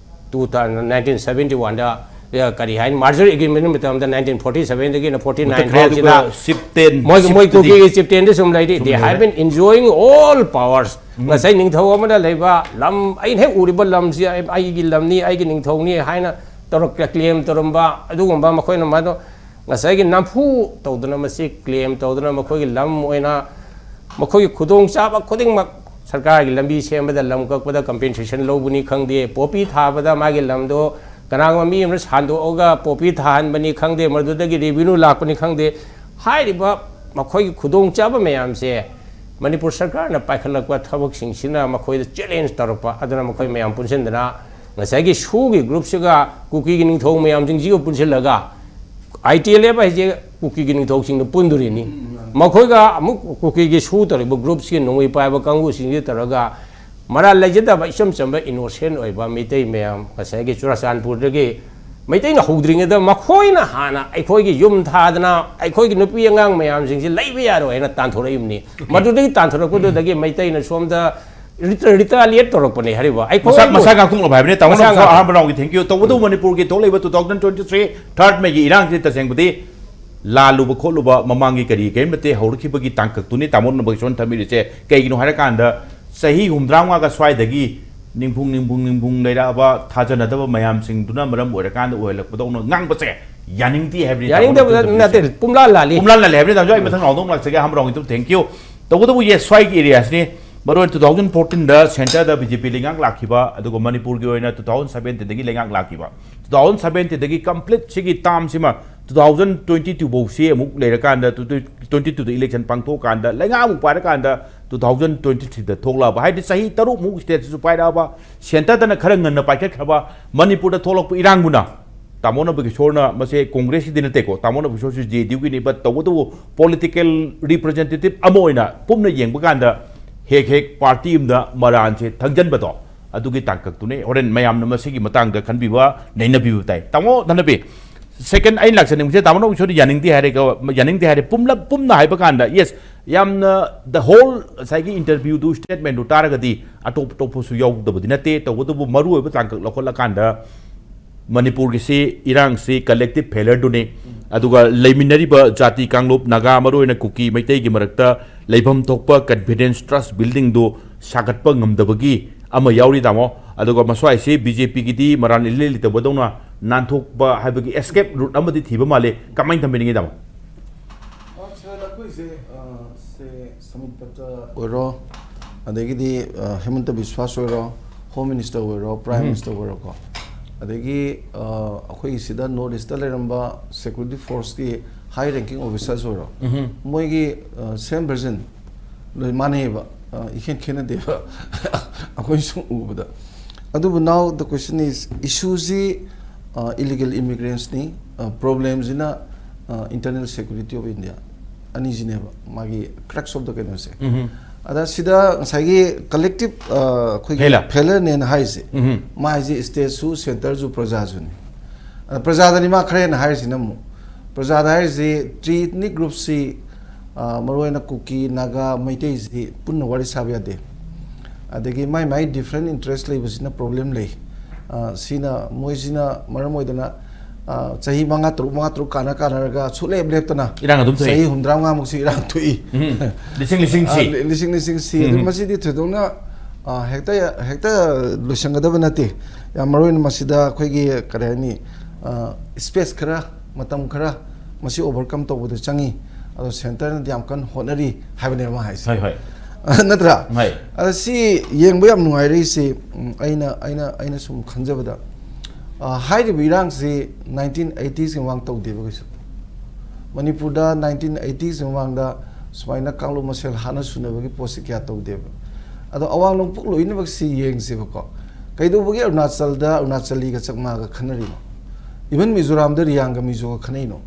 ꯇꯨ ꯊꯥꯎꯖꯟ, nineteen seventy oneꯗ, ꯑ, ꯀꯔꯤ ꯍꯥꯏꯅꯤ, merger agreement ꯃꯇꯝꯗ nineteen forty sevenꯗꯒꯤꯅ forty nine ꯃꯨꯊꯠꯈ꯭ꯔꯦ, ꯐꯥꯎꯁꯤꯗ ꯑꯗꯨꯒ chieftain, ꯃꯣꯏ, ꯃꯣꯏ chiefꯇꯨꯗꯤ ꯀꯨꯀꯤꯒꯤ chieftainꯗꯤ ꯁꯨꯝ ꯂꯩꯔꯤ꯫ ꯁꯨꯝ They ꯂꯩꯔꯦ꯫ Have been enjoying all powers꯫ ꯎꯝ꯫ ꯉꯁꯥꯏ ꯅꯤꯡꯊꯧ ꯑꯃꯅ ꯂꯩꯕ ꯂꯝ, ꯑꯩꯅ ꯍꯦꯛ ꯎꯔꯤꯕ ꯂꯝꯁꯤ ꯑꯩ-, ꯑꯩꯒꯤ ꯂꯝꯅꯤ, ꯑꯩꯒꯤ ꯅꯤꯡꯊꯧꯅꯤ ꯍꯥꯏꯅ ꯇꯧꯔꯛ-, claim ꯇꯧꯔꯝꯕ ꯑꯗꯨꯒꯨꯝꯕ ꯃꯈꯣꯏꯅ ꯃꯗꯨ ꯉꯁꯥꯏꯒꯤ ꯅꯝꯐꯨ ꯇꯧꯗꯅ ꯃꯁꯤ claim ꯇꯧꯗꯅ ꯃꯈꯣꯏꯒꯤ ꯂꯝ ꯑꯣꯏꯅ ꯃꯈꯣꯏꯒꯤ ꯈꯨꯗꯣꯡꯆꯥꯕ ꯈꯨꯗꯤꯡꯃꯛ ꯁꯔꯀꯥꯔꯒꯤ ꯂꯝꯕꯤ ꯁꯦꯝꯕꯗ ꯂꯝ ꯀꯛꯄꯗ compensation ꯂꯧꯕꯅꯤ ꯈꯪꯗꯦ, poppy ꯊꯥꯕꯗ ꯃꯥꯒꯤ ꯂꯝꯗꯣ ꯀꯅꯥꯒꯨꯝꯕ ꯃꯤ ꯑꯃꯅ ꯁꯥꯟꯗꯣꯛꯑꯒ poppy ꯊꯥꯍꯟꯕꯅꯤ ꯈꯪꯗꯦ, ꯃꯗꯨꯗꯒꯤ revenue ꯂꯥꯛꯄꯅꯤ ꯈꯪꯗꯦ, ꯍꯥꯏꯔꯤꯕ ꯃꯈꯣꯏꯒꯤ ꯈꯨꯗꯣꯡꯆꯥꯕ ꯃꯌꯥꯝꯁꯦ ꯃꯅꯤꯄꯨꯔ ꯁꯔꯀꯥꯔꯅ ꯄꯥꯏꯈꯠꯂꯛꯄ ꯊꯕꯛꯁꯤꯡꯁꯤꯅ ꯃꯈꯣꯏꯗ ꯆꯦꯂꯦꯟꯖ ꯇꯧꯔꯛꯄ, ꯑꯗꯨꯅ ꯃꯈꯣꯏ ꯃꯌꯥꯝ ꯄꯨꯟꯁꯤꯟꯗꯅ ꯉꯁꯥꯏꯒꯤ ꯁꯨꯒꯤ ꯒ꯭ꯔꯨꯞꯁꯤꯒ ꯀꯨꯀꯤꯒꯤ ꯅꯤꯡꯊꯧ ꯃꯌꯥꯝꯁꯤꯡꯁꯤꯒ ꯄꯨꯟꯁꯤꯜꯂꯒ ꯑꯥꯏ ꯇꯤ ꯑꯦꯜ ꯑꯦꯐ ꯍꯥꯏꯁꯦ ꯀꯨꯀꯤꯒꯤ ꯅꯤꯡꯊꯧꯁꯤꯡꯗ ꯄꯨꯟꯗꯣꯔꯤꯅꯤ꯫ ꯃꯈꯣꯏꯒ ꯑꯃꯨꯛ ꯀꯨꯀꯤꯒꯤ ꯁꯨ ꯇꯧꯔꯤꯕ ꯒ꯭ꯔꯨꯞꯁꯤꯒꯤ ꯅꯣꯡꯃꯩ ꯄꯥꯏꯕ ꯀꯥꯡꯕꯨꯁꯤꯡꯁꯤ ꯇꯧꯔꯒ ꯃꯔꯥꯜ ꯂꯩꯖꯗꯕ ꯏꯆꯝ ꯆꯝꯕ ꯏꯅꯣꯁꯦꯟ ꯑꯣꯏꯕ ꯃꯤꯇꯩ ꯃꯌꯥꯝ ꯉꯁꯥꯏꯒꯤ ꯆꯨꯔꯆꯥꯟꯄꯨꯔꯗꯒꯤ ꯃꯩꯇꯩꯅ ꯍꯧꯗ꯭ꯔꯤꯉꯩꯗ ꯃꯈꯣꯏꯅ ꯍꯥꯟꯅ ꯑꯩꯈꯣꯏꯒꯤ ꯌꯨꯝ ꯊꯥꯗꯅ ꯑꯩꯈꯣꯏꯒꯤ ꯅꯨꯄꯤ ꯑꯉꯥꯡ ꯃꯌꯥꯝꯁꯤꯡꯁꯤ ꯂꯩꯕ ꯌꯥꯔꯣꯏ ꯍꯥꯏꯅ ꯇꯥꯟꯊꯣꯔꯛꯏꯕꯅꯤ꯫ ꯃꯗꯨꯗꯒꯤ ꯇꯥꯟꯊꯣꯔꯛꯄꯗꯨꯗꯒꯤ ꯃꯩꯇꯩꯅ ꯁꯣꯝꯗ ꯔꯤꯇꯥꯂꯤꯌꯦꯠ ꯇꯧꯔꯛꯄꯅꯦ ꯍꯥꯏꯔꯤꯕ꯫ ꯑꯩꯈꯣꯏ ꯃꯁꯥ ꯃꯁꯥ ꯉꯥꯛꯊꯣꯛꯅꯕ ꯍꯥꯏꯕꯅꯤ꯫ ꯇꯥꯃꯣ ꯃꯁꯥ ꯅꯪꯁꯨ ꯉꯥꯛꯊꯣꯛ- ꯑꯍꯥꯟꯕ ꯔꯥꯎꯟꯒꯤ ꯊꯦꯡꯀ꯭ꯌꯨ ꯇꯧꯕꯗꯕꯨ ꯃꯅꯤꯄꯨꯔꯒꯤ ꯊꯣꯛꯂꯛꯏꯕ ꯇꯨ ꯊꯥꯎꯖꯟ ꯇ꯭ꯋꯦꯟꯇꯤ ꯊ꯭ꯔꯤ ꯊꯥꯔꯠ ꯃꯦꯒꯤ ꯏꯔꯥꯡꯁꯤ ꯇꯁꯦꯡꯕꯗꯤ ꯂꯥꯜꯂꯨꯕ ꯈꯣꯠꯂꯨꯕ ꯃꯃꯥꯡꯒꯤ ꯀꯔꯤ ꯀꯔꯤꯃꯠꯇꯦ ꯍꯧꯔꯛꯈꯤꯕꯒꯤ ꯇꯥꯡꯀꯛꯇꯨꯅꯤ ꯇꯥꯃꯣ ꯅꯕꯒꯤꯁꯣꯟ ꯊꯝꯕꯤꯔꯤꯁꯦ꯫ ꯀꯩꯒꯤꯅꯣ ꯍꯥꯏꯔꯀꯥꯟꯗ ꯆꯍꯤ ꯍꯨꯝꯗ꯭ꯔꯥ ꯃꯉꯥꯒ ꯁ꯭ꯋꯥꯏꯗꯒꯤ ꯅꯤꯡꯐꯨꯡ ꯅꯤꯡꯐꯨꯡ ꯅꯤꯡꯐꯨꯡ ꯂꯩꯔꯛꯑꯕ ꯊꯥꯖꯅꯗꯕ ꯃꯌꯥꯝꯁꯤꯡꯗꯨꯅ ꯃꯔꯝ ꯑꯣꯏꯔꯀꯥꯟꯗ ꯑꯣꯏꯍꯜꯂꯛꯄꯗꯧꯅ ꯉꯥꯡꯕꯁꯦ ꯌꯥꯅꯤꯡꯗꯦ ꯍꯥꯏꯕꯅꯤ ꯇꯥꯃꯣꯅ ꯌꯥꯅꯤꯡꯗꯕ ꯇꯧꯕꯤꯔꯤꯁꯦ꯫ ꯅꯠꯇꯦ, ꯄꯨꯝꯂꯥ ꯂꯥꯜꯂꯤ꯫ ꯄꯨꯝꯂꯥ ꯂꯥꯜꯂꯤ ꯍꯥꯏꯕꯅꯤ ꯇꯥꯃꯣ꯫ ꯑꯩ ꯃꯊꯪ ꯔꯥꯎꯟꯗ ꯑꯃꯨꯛ ꯂꯥꯛꯆꯒꯦ꯫ ꯑꯍꯥꯟꯕ ꯔꯥꯎꯟꯒꯤꯗꯨ ꯊꯦꯡꯀ꯭ꯌꯨ꯫ ꯇꯧꯕꯇꯕꯨ ꯌꯦꯁ, ꯁ꯭ꯋꯥꯏꯒꯤ ꯑꯦꯔꯤꯌꯥꯁꯤꯅꯤ꯫ ꯃꯔꯨ ꯑꯣꯏꯅ ꯇꯨ ꯊꯥꯎꯖꯟ ꯐꯣꯔꯇꯤꯟꯗ ꯁꯦꯟꯇꯔꯗ ꯕꯤ ꯖꯦ ꯄꯤ ꯂꯩꯉꯥꯛ ꯂꯥꯛꯈꯤꯕ, ꯑꯗꯨꯒ ꯃꯅꯤꯄꯨꯔꯒꯤ ꯑꯣꯏꯅ ꯇꯨ ꯊꯥꯎꯖꯟ ꯁꯕꯦꯟꯇꯤꯟꯗꯒꯤ ꯂꯩꯉꯥꯛ ꯂꯥꯛꯈꯤꯕ꯫ ꯇꯨ ꯊꯥꯎꯖꯟ ꯁꯕꯦꯟꯇꯤꯟꯗꯒꯤ ꯀꯝꯄ꯭ꯂꯤꯠ ꯁꯤꯒꯤ ꯇꯥꯔꯝꯁꯤꯃ ꯇꯨ ꯊꯥꯎꯖꯟ ꯇ꯭ꯋꯦꯟꯇꯤ ꯇꯨ ꯐꯧꯁꯤ ꯑꯃꯨꯛ ꯂꯩꯔꯀꯥꯟꯗ, ꯇꯨ ꯇ꯭ꯋꯦꯟꯇꯤ ꯇꯨꯗ ꯏꯂꯦꯛꯁꯟ ꯄꯥꯡꯊꯣꯛꯑꯀꯥꯟꯗ ꯂꯩꯉꯥꯛ ꯑꯃꯨꯛ ꯄꯥꯏꯔꯀꯥꯟꯗ ꯇꯨ ꯊꯥꯎꯖꯟ ꯇ꯭ꯋꯦꯟꯇꯤ ꯊ꯭ꯔꯤꯗ ꯊꯣꯛꯂꯛꯑꯕ, ꯍꯥꯏꯗꯤ ꯆꯍꯤ ꯇꯔꯨꯛꯃꯨꯛ ꯁ꯭ꯇꯦꯠꯁꯤꯁꯨ ꯄꯥꯏꯔꯛꯑꯕ, ꯁꯦꯟꯇꯔꯗꯅ ꯈꯔ ꯉꯟꯅ ꯄꯥꯏꯈꯠꯈ꯭ꯔꯕ ꯃꯅꯤꯄꯨꯔꯗ ꯊꯣꯛꯂꯛꯄ ꯏꯔꯥꯡꯕꯨꯅ ꯇꯥꯃꯣ ꯅꯕꯀꯤꯁꯣꯔꯅ ꯃꯁꯦ ꯀꯣꯡꯒ꯭ꯔꯦꯁꯀꯤꯗꯤ ꯅꯠꯇꯦꯀꯣ, ꯇꯥꯃꯣ ꯅꯕꯀꯤꯁꯣꯔꯁꯨ ꯖꯦ ꯗꯤ ꯌꯨꯒꯤꯅꯤ, but ꯇꯧꯕꯇꯕꯨ ꯄꯣꯂꯤꯇꯤꯀꯦꯜ ꯔꯤꯄ꯭ꯔꯖꯦꯟꯇꯦꯇꯤꯚ ꯑꯃ ꯑꯣꯏꯅ ꯄꯨꯝꯅ ꯌꯦꯡꯕ ꯀꯥꯟꯗ ꯍꯦꯛ ꯍꯦꯛ ꯄꯥꯔꯇꯤ ꯑꯃꯗ ꯃꯔꯥꯟꯁꯦ ꯊꯪꯖꯟꯕꯗꯣ, ꯑꯗꯨꯒꯤ ꯇꯥꯡꯀꯛꯇꯨꯅꯤ꯫ ꯍꯣꯔꯦꯟ ꯃꯌꯥꯝꯅ ꯃꯁꯤꯒꯤ ꯃꯇꯥꯡꯗ ꯈꯟꯕꯤꯕ, ꯅꯩꯅꯕꯤꯕ ꯇꯥꯏ꯫ ꯇꯥꯃꯣ ꯙꯅꯕꯤ, ꯁꯦꯀꯦꯟ ꯑꯩꯅ ꯂꯥꯛꯆꯅꯤꯡꯕꯁꯦ, ꯇꯥꯃꯣ ꯅꯕꯀꯤꯁꯣꯔꯗꯤ ꯌꯥꯅꯤꯡꯗꯦ ꯍꯥꯏꯔꯦ, ꯌꯥꯅꯤꯡꯗꯦ ꯍꯥꯏꯔꯦ꯫ ꯄꯨꯝꯂꯞ, ꯄꯨꯝꯅ ꯍꯥꯏꯕ ꯀꯥꯟꯗ, ꯌꯦꯁ, ꯌꯥꯝꯅ the whole ꯉꯁꯥꯏꯒꯤ ꯏꯟꯇꯔꯚ꯭ꯌꯨꯗꯨ, ꯁ꯭ꯇꯦꯠꯃꯦꯟꯗꯨ ꯇꯥꯔꯒꯗꯤ ꯑꯇꯣꯞ ꯑꯇꯣꯞꯄꯁꯨ ꯌꯥꯎꯗꯕꯗꯤ ꯅꯠꯇꯦ꯫ ꯇꯧꯕꯇꯕꯨ ꯃꯔꯨꯑꯣꯏꯕ ꯇꯥꯡꯀꯛ ꯂꯧꯈꯠꯂꯀꯥꯟꯗ ꯃꯅꯤꯄꯨꯔꯒꯤꯁꯤ ꯏꯔꯥꯡꯁꯤ ꯀꯂꯦꯛꯇꯤꯚ ꯐꯦꯂꯔꯗꯨꯅꯤ꯫ ꯑꯗꯨꯒ ꯂꯩꯃꯤꯟꯅꯔꯤꯕ ꯖꯥꯇꯤ ꯀꯥꯡꯂꯨꯞ, ꯅꯥꯒꯥ, ꯃꯔꯨꯑꯣꯏꯅ ꯀꯨꯀꯤ ꯃꯩꯇꯩꯒꯤ ꯃꯔꯛꯇ ꯂꯩꯐꯝ ꯊꯣꯛꯄ ꯀꯟꯐꯤꯗꯦꯟꯁ, ꯇ꯭ꯔꯁ ꯕꯤꯜꯗꯤꯡꯗꯨ ꯁꯥꯒꯠꯄ ꯉꯝꯗꯕꯒꯤ ꯑꯃ ꯌꯥꯎꯔꯤ, ꯇꯥꯃꯣ꯫ ꯑꯗꯨꯒ ꯃꯁ꯭ꯋꯥꯏꯁꯤ ꯕꯤ ꯖꯦ ꯄꯤꯒꯤꯗꯤ ꯃꯔꯥꯜ ꯏꯂꯩ ꯂꯩꯇꯕꯗꯧꯅ ꯅꯥꯟꯊꯣꯛꯄ ꯍꯥꯏꯕꯒꯤ ꯑꯦꯁꯀꯦꯞ ꯔꯨꯠ ꯑꯃꯗꯤ ꯊꯤꯕ ꯃꯥꯜꯂꯤ꯫ ꯀꯃꯥꯏꯅ ꯊꯝꯕꯤꯅꯤꯡꯉꯤ, ꯇꯥꯃꯣ? ꯑ, ꯁꯥꯔ, ꯑꯩꯈꯣꯏꯁꯦ, ꯑ, ꯁꯦ, ꯁꯃꯤꯠ ꯄꯇ꯭ꯔ ꯑꯣꯏꯔꯣ, ꯑꯗꯒꯤꯗꯤ, ꯑ, ꯍꯦꯃꯟꯇ ꯕꯤꯁ꯭ꯋꯥꯁ ꯑꯣꯏꯔꯣ, ꯍꯣꯝ ꯃꯤꯅꯤꯁꯇꯔ ꯑꯣꯏꯔꯣ, ꯄ꯭ꯔꯥꯏꯝ ꯎꯝ꯫ ꯃꯤꯅꯤꯁꯇꯔ ꯑꯣꯏꯔꯣꯀꯣ, ꯑꯗꯒꯤ, ꯑ, ꯑꯩꯈꯣꯏꯒꯤ ꯁꯤꯗ ꯅꯣꯔꯠ ꯏꯁꯇ ꯂꯩꯔꯝꯕ ꯁꯦꯀ꯭ꯌꯨꯔꯤꯇꯤ ꯐꯣꯔꯁꯀꯤ ꯍꯥꯏ ꯔꯦꯡꯀꯤꯡ ꯑꯣꯐꯤꯁꯥꯔꯁ ꯑꯣꯏꯔꯣ, ꯎꯝ꯫ ꯃꯣꯏꯒꯤ, ꯑ, ꯁꯦꯝ ꯚꯔꯖꯟ ꯂꯣꯏ ꯃꯥꯟꯅꯩꯌꯦꯕ꯫ ꯑ, ꯏꯈꯦꯟ ꯈꯦꯠꯅꯗꯦꯕ꯫ ꯑꯩꯈꯣꯏ ꯁꯨꯝ ꯎꯕꯗ꯫ ꯑꯗꯨꯕꯨ now the question is, issue ꯁꯤ, ꯑ, illegal immigrants ꯅꯤ, ꯑ, problem ꯁꯤꯅ, ꯑ, internal security of India꯫ ꯑꯅꯤꯁꯤꯅꯦꯕ ꯃꯥꯒꯤ crux of the ꯀꯩꯅꯣꯁꯦ꯫ ꯑꯗ ꯁꯤꯗ ꯉꯁꯥꯏꯒꯤ collective, ꯑ, ꯑꯩꯈꯣꯏꯒꯤ failure꯫ Failure ꯅꯦꯅ ꯍꯥꯏꯔꯤꯁꯦ, ꯃꯥ ꯍꯥꯏꯁꯦ state ꯁꯨ, centre ꯁꯨ, ꯄ꯭ꯔꯖꯥꯁꯨꯅꯤ꯫ ꯑꯗ ꯄ꯭ꯔꯖꯥꯗꯅꯤ ꯃꯥ ꯈꯔ ꯍꯦꯟꯅ ꯍꯥꯏꯔꯤꯁꯤꯅ ꯑꯃꯨꯛ꯫ ꯄ꯭ꯔꯖꯥꯗ ꯍꯥꯏꯔꯤꯁꯤ three ethnic group ꯁꯤ, ꯑ, ꯃꯔꯨꯑꯣꯏꯅ ꯀꯨꯀꯤ, ꯅꯥꯒꯥ, ꯃꯩꯇꯩꯁꯤꯗꯤ ꯄꯨꯟꯅ ꯋꯥꯔꯤ ꯁꯥꯕ ꯌꯥꯗꯦ꯫ ꯑꯗꯒꯤ ꯃꯥꯏ ꯃꯥꯏ different interest ꯂꯩꯕꯁꯤꯅ problem ꯂꯩ꯫ ꯑ, ꯁꯤꯅ, ꯃꯣꯏꯁꯤꯅ ꯃꯔꯝ ꯑꯣꯏꯗꯅ, ꯑ, ꯆꯍꯤ ꯃꯉꯥ ꯇꯔꯨꯛ, ꯃꯉꯥ ꯇꯔꯨꯛ ꯀꯥꯟꯅ ꯀꯥꯟꯅꯔꯒ ꯁꯨꯛꯂꯦꯞ ꯂꯦꯞꯇꯅ ꯏꯔꯥꯡ ꯑꯗꯨꯝ ꯊꯣꯛꯏ꯫ ꯆꯍꯤ ꯍꯨꯝꯗ꯭ꯔꯥ ꯃꯉꯥꯃꯨꯛꯁꯤ ꯏꯔꯥꯡ ꯊꯣꯛꯏ꯫ ꯎꯝ꯫ ꯂꯤꯁꯤꯡ, ꯂꯤꯁꯤꯡ ꯑ, ꯁꯤ꯫ ꯂꯤ-, ꯂꯤꯁꯤꯡ, ꯂꯤꯁꯤꯡ ꯁꯤ꯫ ꯑꯗꯨ ꯎꯝ꯫ ꯃꯁꯤꯗꯤ ꯊꯣꯏꯗꯣꯛꯅ, ꯑ, ꯍꯦꯛꯇ, ꯍꯦꯛꯇ ꯂꯣꯏꯁꯟꯒꯗꯕ ꯅꯠꯇꯦ꯫ ꯌꯥꯝ ꯃꯔꯨ ꯑꯣꯏꯅ ꯃꯁꯤꯗ ꯑꯩꯈꯣꯏꯒꯤ, ꯀꯔꯤ ꯍꯥꯏꯅꯤ, ꯑ, space ꯈꯔ, ꯃꯇꯝ ꯈꯔ ꯃꯁꯤ overcome ꯇꯧꯕꯗ ꯆꯪꯉꯤ꯫ ꯑꯗꯣ centre ꯅꯗꯤ ꯌꯥꯝ ꯀꯟꯅ ꯍꯣꯠꯅꯔꯤ ꯍꯥꯏꯕꯅꯦꯕ ꯃꯥ ꯍꯥꯏꯁꯦ꯫ ꯍꯣꯏ, ꯍꯣꯏ꯫ ꯅꯠꯇ꯭ꯔꯥ? ꯍꯣꯏ꯫ ꯑꯗ ꯁꯤ ꯌꯦꯡꯕ ꯌꯥꯝ ꯅꯨꯡꯉꯥꯏꯔꯛꯏꯁꯤ, ꯎꯝ, ꯑꯩꯅ, ꯑꯩꯅ, ꯑꯩꯅ ꯁꯨꯝ ꯈꯟꯖꯕꯗ, ꯑ, ꯍꯥꯏꯔꯤꯕ ꯏꯔꯥꯡꯁꯤ nineteen eighties ꯀꯤ ꯃꯃꯥꯡ ꯇꯧꯗꯦꯕ ꯀꯩꯁꯨ꯫ ꯃꯅꯤꯄꯨꯔꯗ nineteen eighties ꯀꯤ ꯃꯃꯥꯡꯗ ꯁꯨꯃꯥꯏꯅ ꯀꯥꯡꯂꯨꯞ ꯃꯁꯦꯜ ꯍꯥꯠꯅ ꯁꯨꯅꯕꯒꯤ ꯄꯣꯠꯁꯤ ꯀꯌꯥ ꯇꯧꯗꯦꯕ꯫ ꯑꯗꯣ ꯑꯋꯥꯡ ꯅꯣꯡꯄꯣꯛ ꯂꯣꯏꯅꯃꯛꯁꯤ ꯌꯦꯡꯁꯦꯕꯀꯣ꯫ ꯀꯩꯗꯧꯕꯒꯤ ꯑꯔꯨꯅꯥꯆꯜꯗ ꯑꯔꯨꯅꯥꯆꯂꯤꯒ ꯆꯛꯃꯥꯒ ꯈꯟꯅꯔꯤꯅꯣ? Even ꯃꯤꯖꯣꯔꯥꯝꯗ ꯔꯤꯌꯥꯡꯒ ꯃꯤꯖꯣꯒ ꯈꯟꯅꯩꯅꯣ?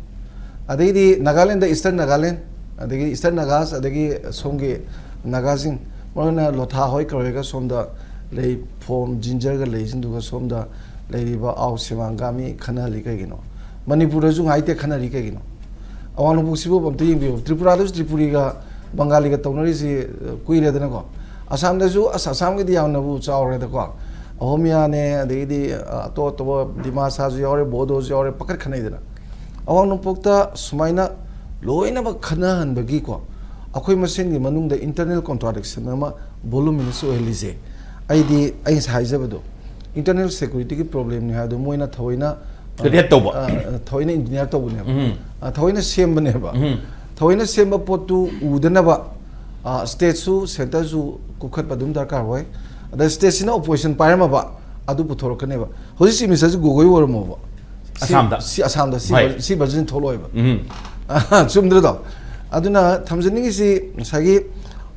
ꯑꯗꯩꯗꯤ ꯅꯥꯒꯥꯂꯦꯟꯗ Eastern Nagaland, ꯑꯗꯒꯤ Eastern Nagas, ꯑꯗꯒꯤ ꯁꯣꯝꯒꯤ ꯅꯥꯒꯥꯁꯤꯡ, ꯃꯔꯨꯑꯣꯏꯅ ꯂꯣꯊꯥ ꯍꯣꯏ ꯀꯔꯣꯏꯒ ꯁꯣꯝꯗ ꯂꯩ, ꯐꯣꯝ, ꯖꯤꯟꯖꯔꯒ ꯂꯩꯁꯤꯡꯗꯨꯒ ꯁꯣꯝꯗ ꯂꯩꯔꯤꯕ ꯑꯥꯎ ꯁꯦꯃꯥꯡꯒꯥꯃꯤ ꯈꯟꯅꯍꯜꯂꯤ ꯀꯩꯒꯤꯅꯣ? ꯃꯅꯤꯄꯨꯔꯗꯁꯨ ꯉꯥꯏꯇꯦ ꯈꯟꯅꯔꯤ ꯀꯩꯒꯤꯅꯣ? ꯑꯋꯥꯡ ꯅꯣꯡꯄꯣꯛꯁꯤꯕꯨ ꯑꯝꯇ ꯌꯦꯡꯕꯤꯌꯨ꯫ ꯇ꯭ꯔꯤꯄꯨꯔꯥꯗꯁꯨ ꯇ꯭ꯔꯤꯄꯨꯔꯤꯒ ꯕꯪꯒꯥꯂꯤꯒ ꯇꯧꯅꯔꯤꯁꯤ, ꯑ, ꯀꯨꯏꯔꯦꯗꯅꯀꯣ꯫ ꯑꯁꯥꯝꯗꯁꯨ, ꯑꯁ, ꯑꯁꯥꯝꯒꯤꯗꯤ ꯌꯥꯝꯅꯕꯨ ꯆꯥꯎꯔꯦꯗꯀꯣ꯫ ꯑꯍꯣꯃꯤꯌꯥꯅꯦ, ꯑꯗꯒꯤꯗꯤ, ꯑ, ꯑꯇꯣꯞ ꯑꯇꯣꯞꯄ ꯗꯤꯃꯥꯁꯥꯁꯨ ꯌꯥꯎꯔꯦ, ꯕꯣꯗꯣꯁꯨ ꯌꯥꯎꯔꯦ, ꯄꯥꯈꯠ ꯈꯟꯅꯩꯗꯅ꯫ ꯑꯋꯥꯡ ꯅꯣꯡꯄꯣꯛꯇ ꯁꯨꯃꯥꯏꯅ ꯂꯣꯏꯅꯃꯛ ꯈꯟꯅꯍꯟꯕꯒꯤꯀꯣ, ꯑꯩꯈꯣꯏ ꯃꯁꯦꯟꯒꯤ ꯃꯅꯨꯡꯗ internal contradiction ꯑꯃ voluminous ꯑꯣꯏꯍꯜꯂꯤꯁꯦ, ꯑꯩꯗꯤ, ꯑꯩ ꯉꯁꯥꯏ ꯍꯥꯏꯖꯕꯗꯣ, internal security ꯒꯤ problem ꯅꯤ ꯍꯥꯏꯕꯗꯣ ꯃꯣꯏꯅ ꯊꯑꯣꯏꯅ, ꯑ, create ꯇꯧꯕ꯫ ꯑ, ꯊꯑꯣꯏꯅ engineer ꯇꯧꯕꯅꯦꯕ꯫ ꯎꯝ꯫ ꯑ, ꯊꯑꯣꯏꯅ ꯁꯦꯝꯕꯅꯦꯕ꯫ ꯎꯝ꯫ ꯊꯑꯣꯏꯅ ꯁꯦꯝꯕ ꯄꯣꯠꯇꯨ ꯎꯗꯅꯕ, ꯑ, state ꯁꯨ, centre ꯁꯨ ꯀꯨꯞꯈꯠꯄ ꯑꯗꯨꯝ ꯗꯔꯀꯥꯔ ꯑꯣꯏ꯫ ꯑꯗ state ꯁꯤꯅ opposition ꯄꯥꯏꯔꯝꯃꯕ, ꯑꯗꯨ ꯄꯨꯊꯣꯔꯛꯀꯅꯦꯕ꯫ ꯍꯧꯖꯤꯛ Chief Minister ꯁꯤ ꯒꯣꯒꯣꯏ ꯑꯣꯏꯔꯝꯃꯣꯕ꯫ ꯁꯤ, ꯑꯁꯥꯝꯗ꯫ ꯁꯤ ꯑꯁꯥꯝꯗ, ꯁꯤ ꯍꯣꯏ꯫ Ver-, ꯁꯤ version ꯊꯣꯛꯂꯛꯑꯣꯏꯕ꯫ ꯎꯝ꯫ ꯑ, ꯆꯨꯝꯗ꯭ꯔꯗꯣ? ꯑꯗꯨꯅ ꯊꯝꯖꯅꯤꯡꯉꯤꯁꯤ ꯉꯁꯥꯏꯒꯤ,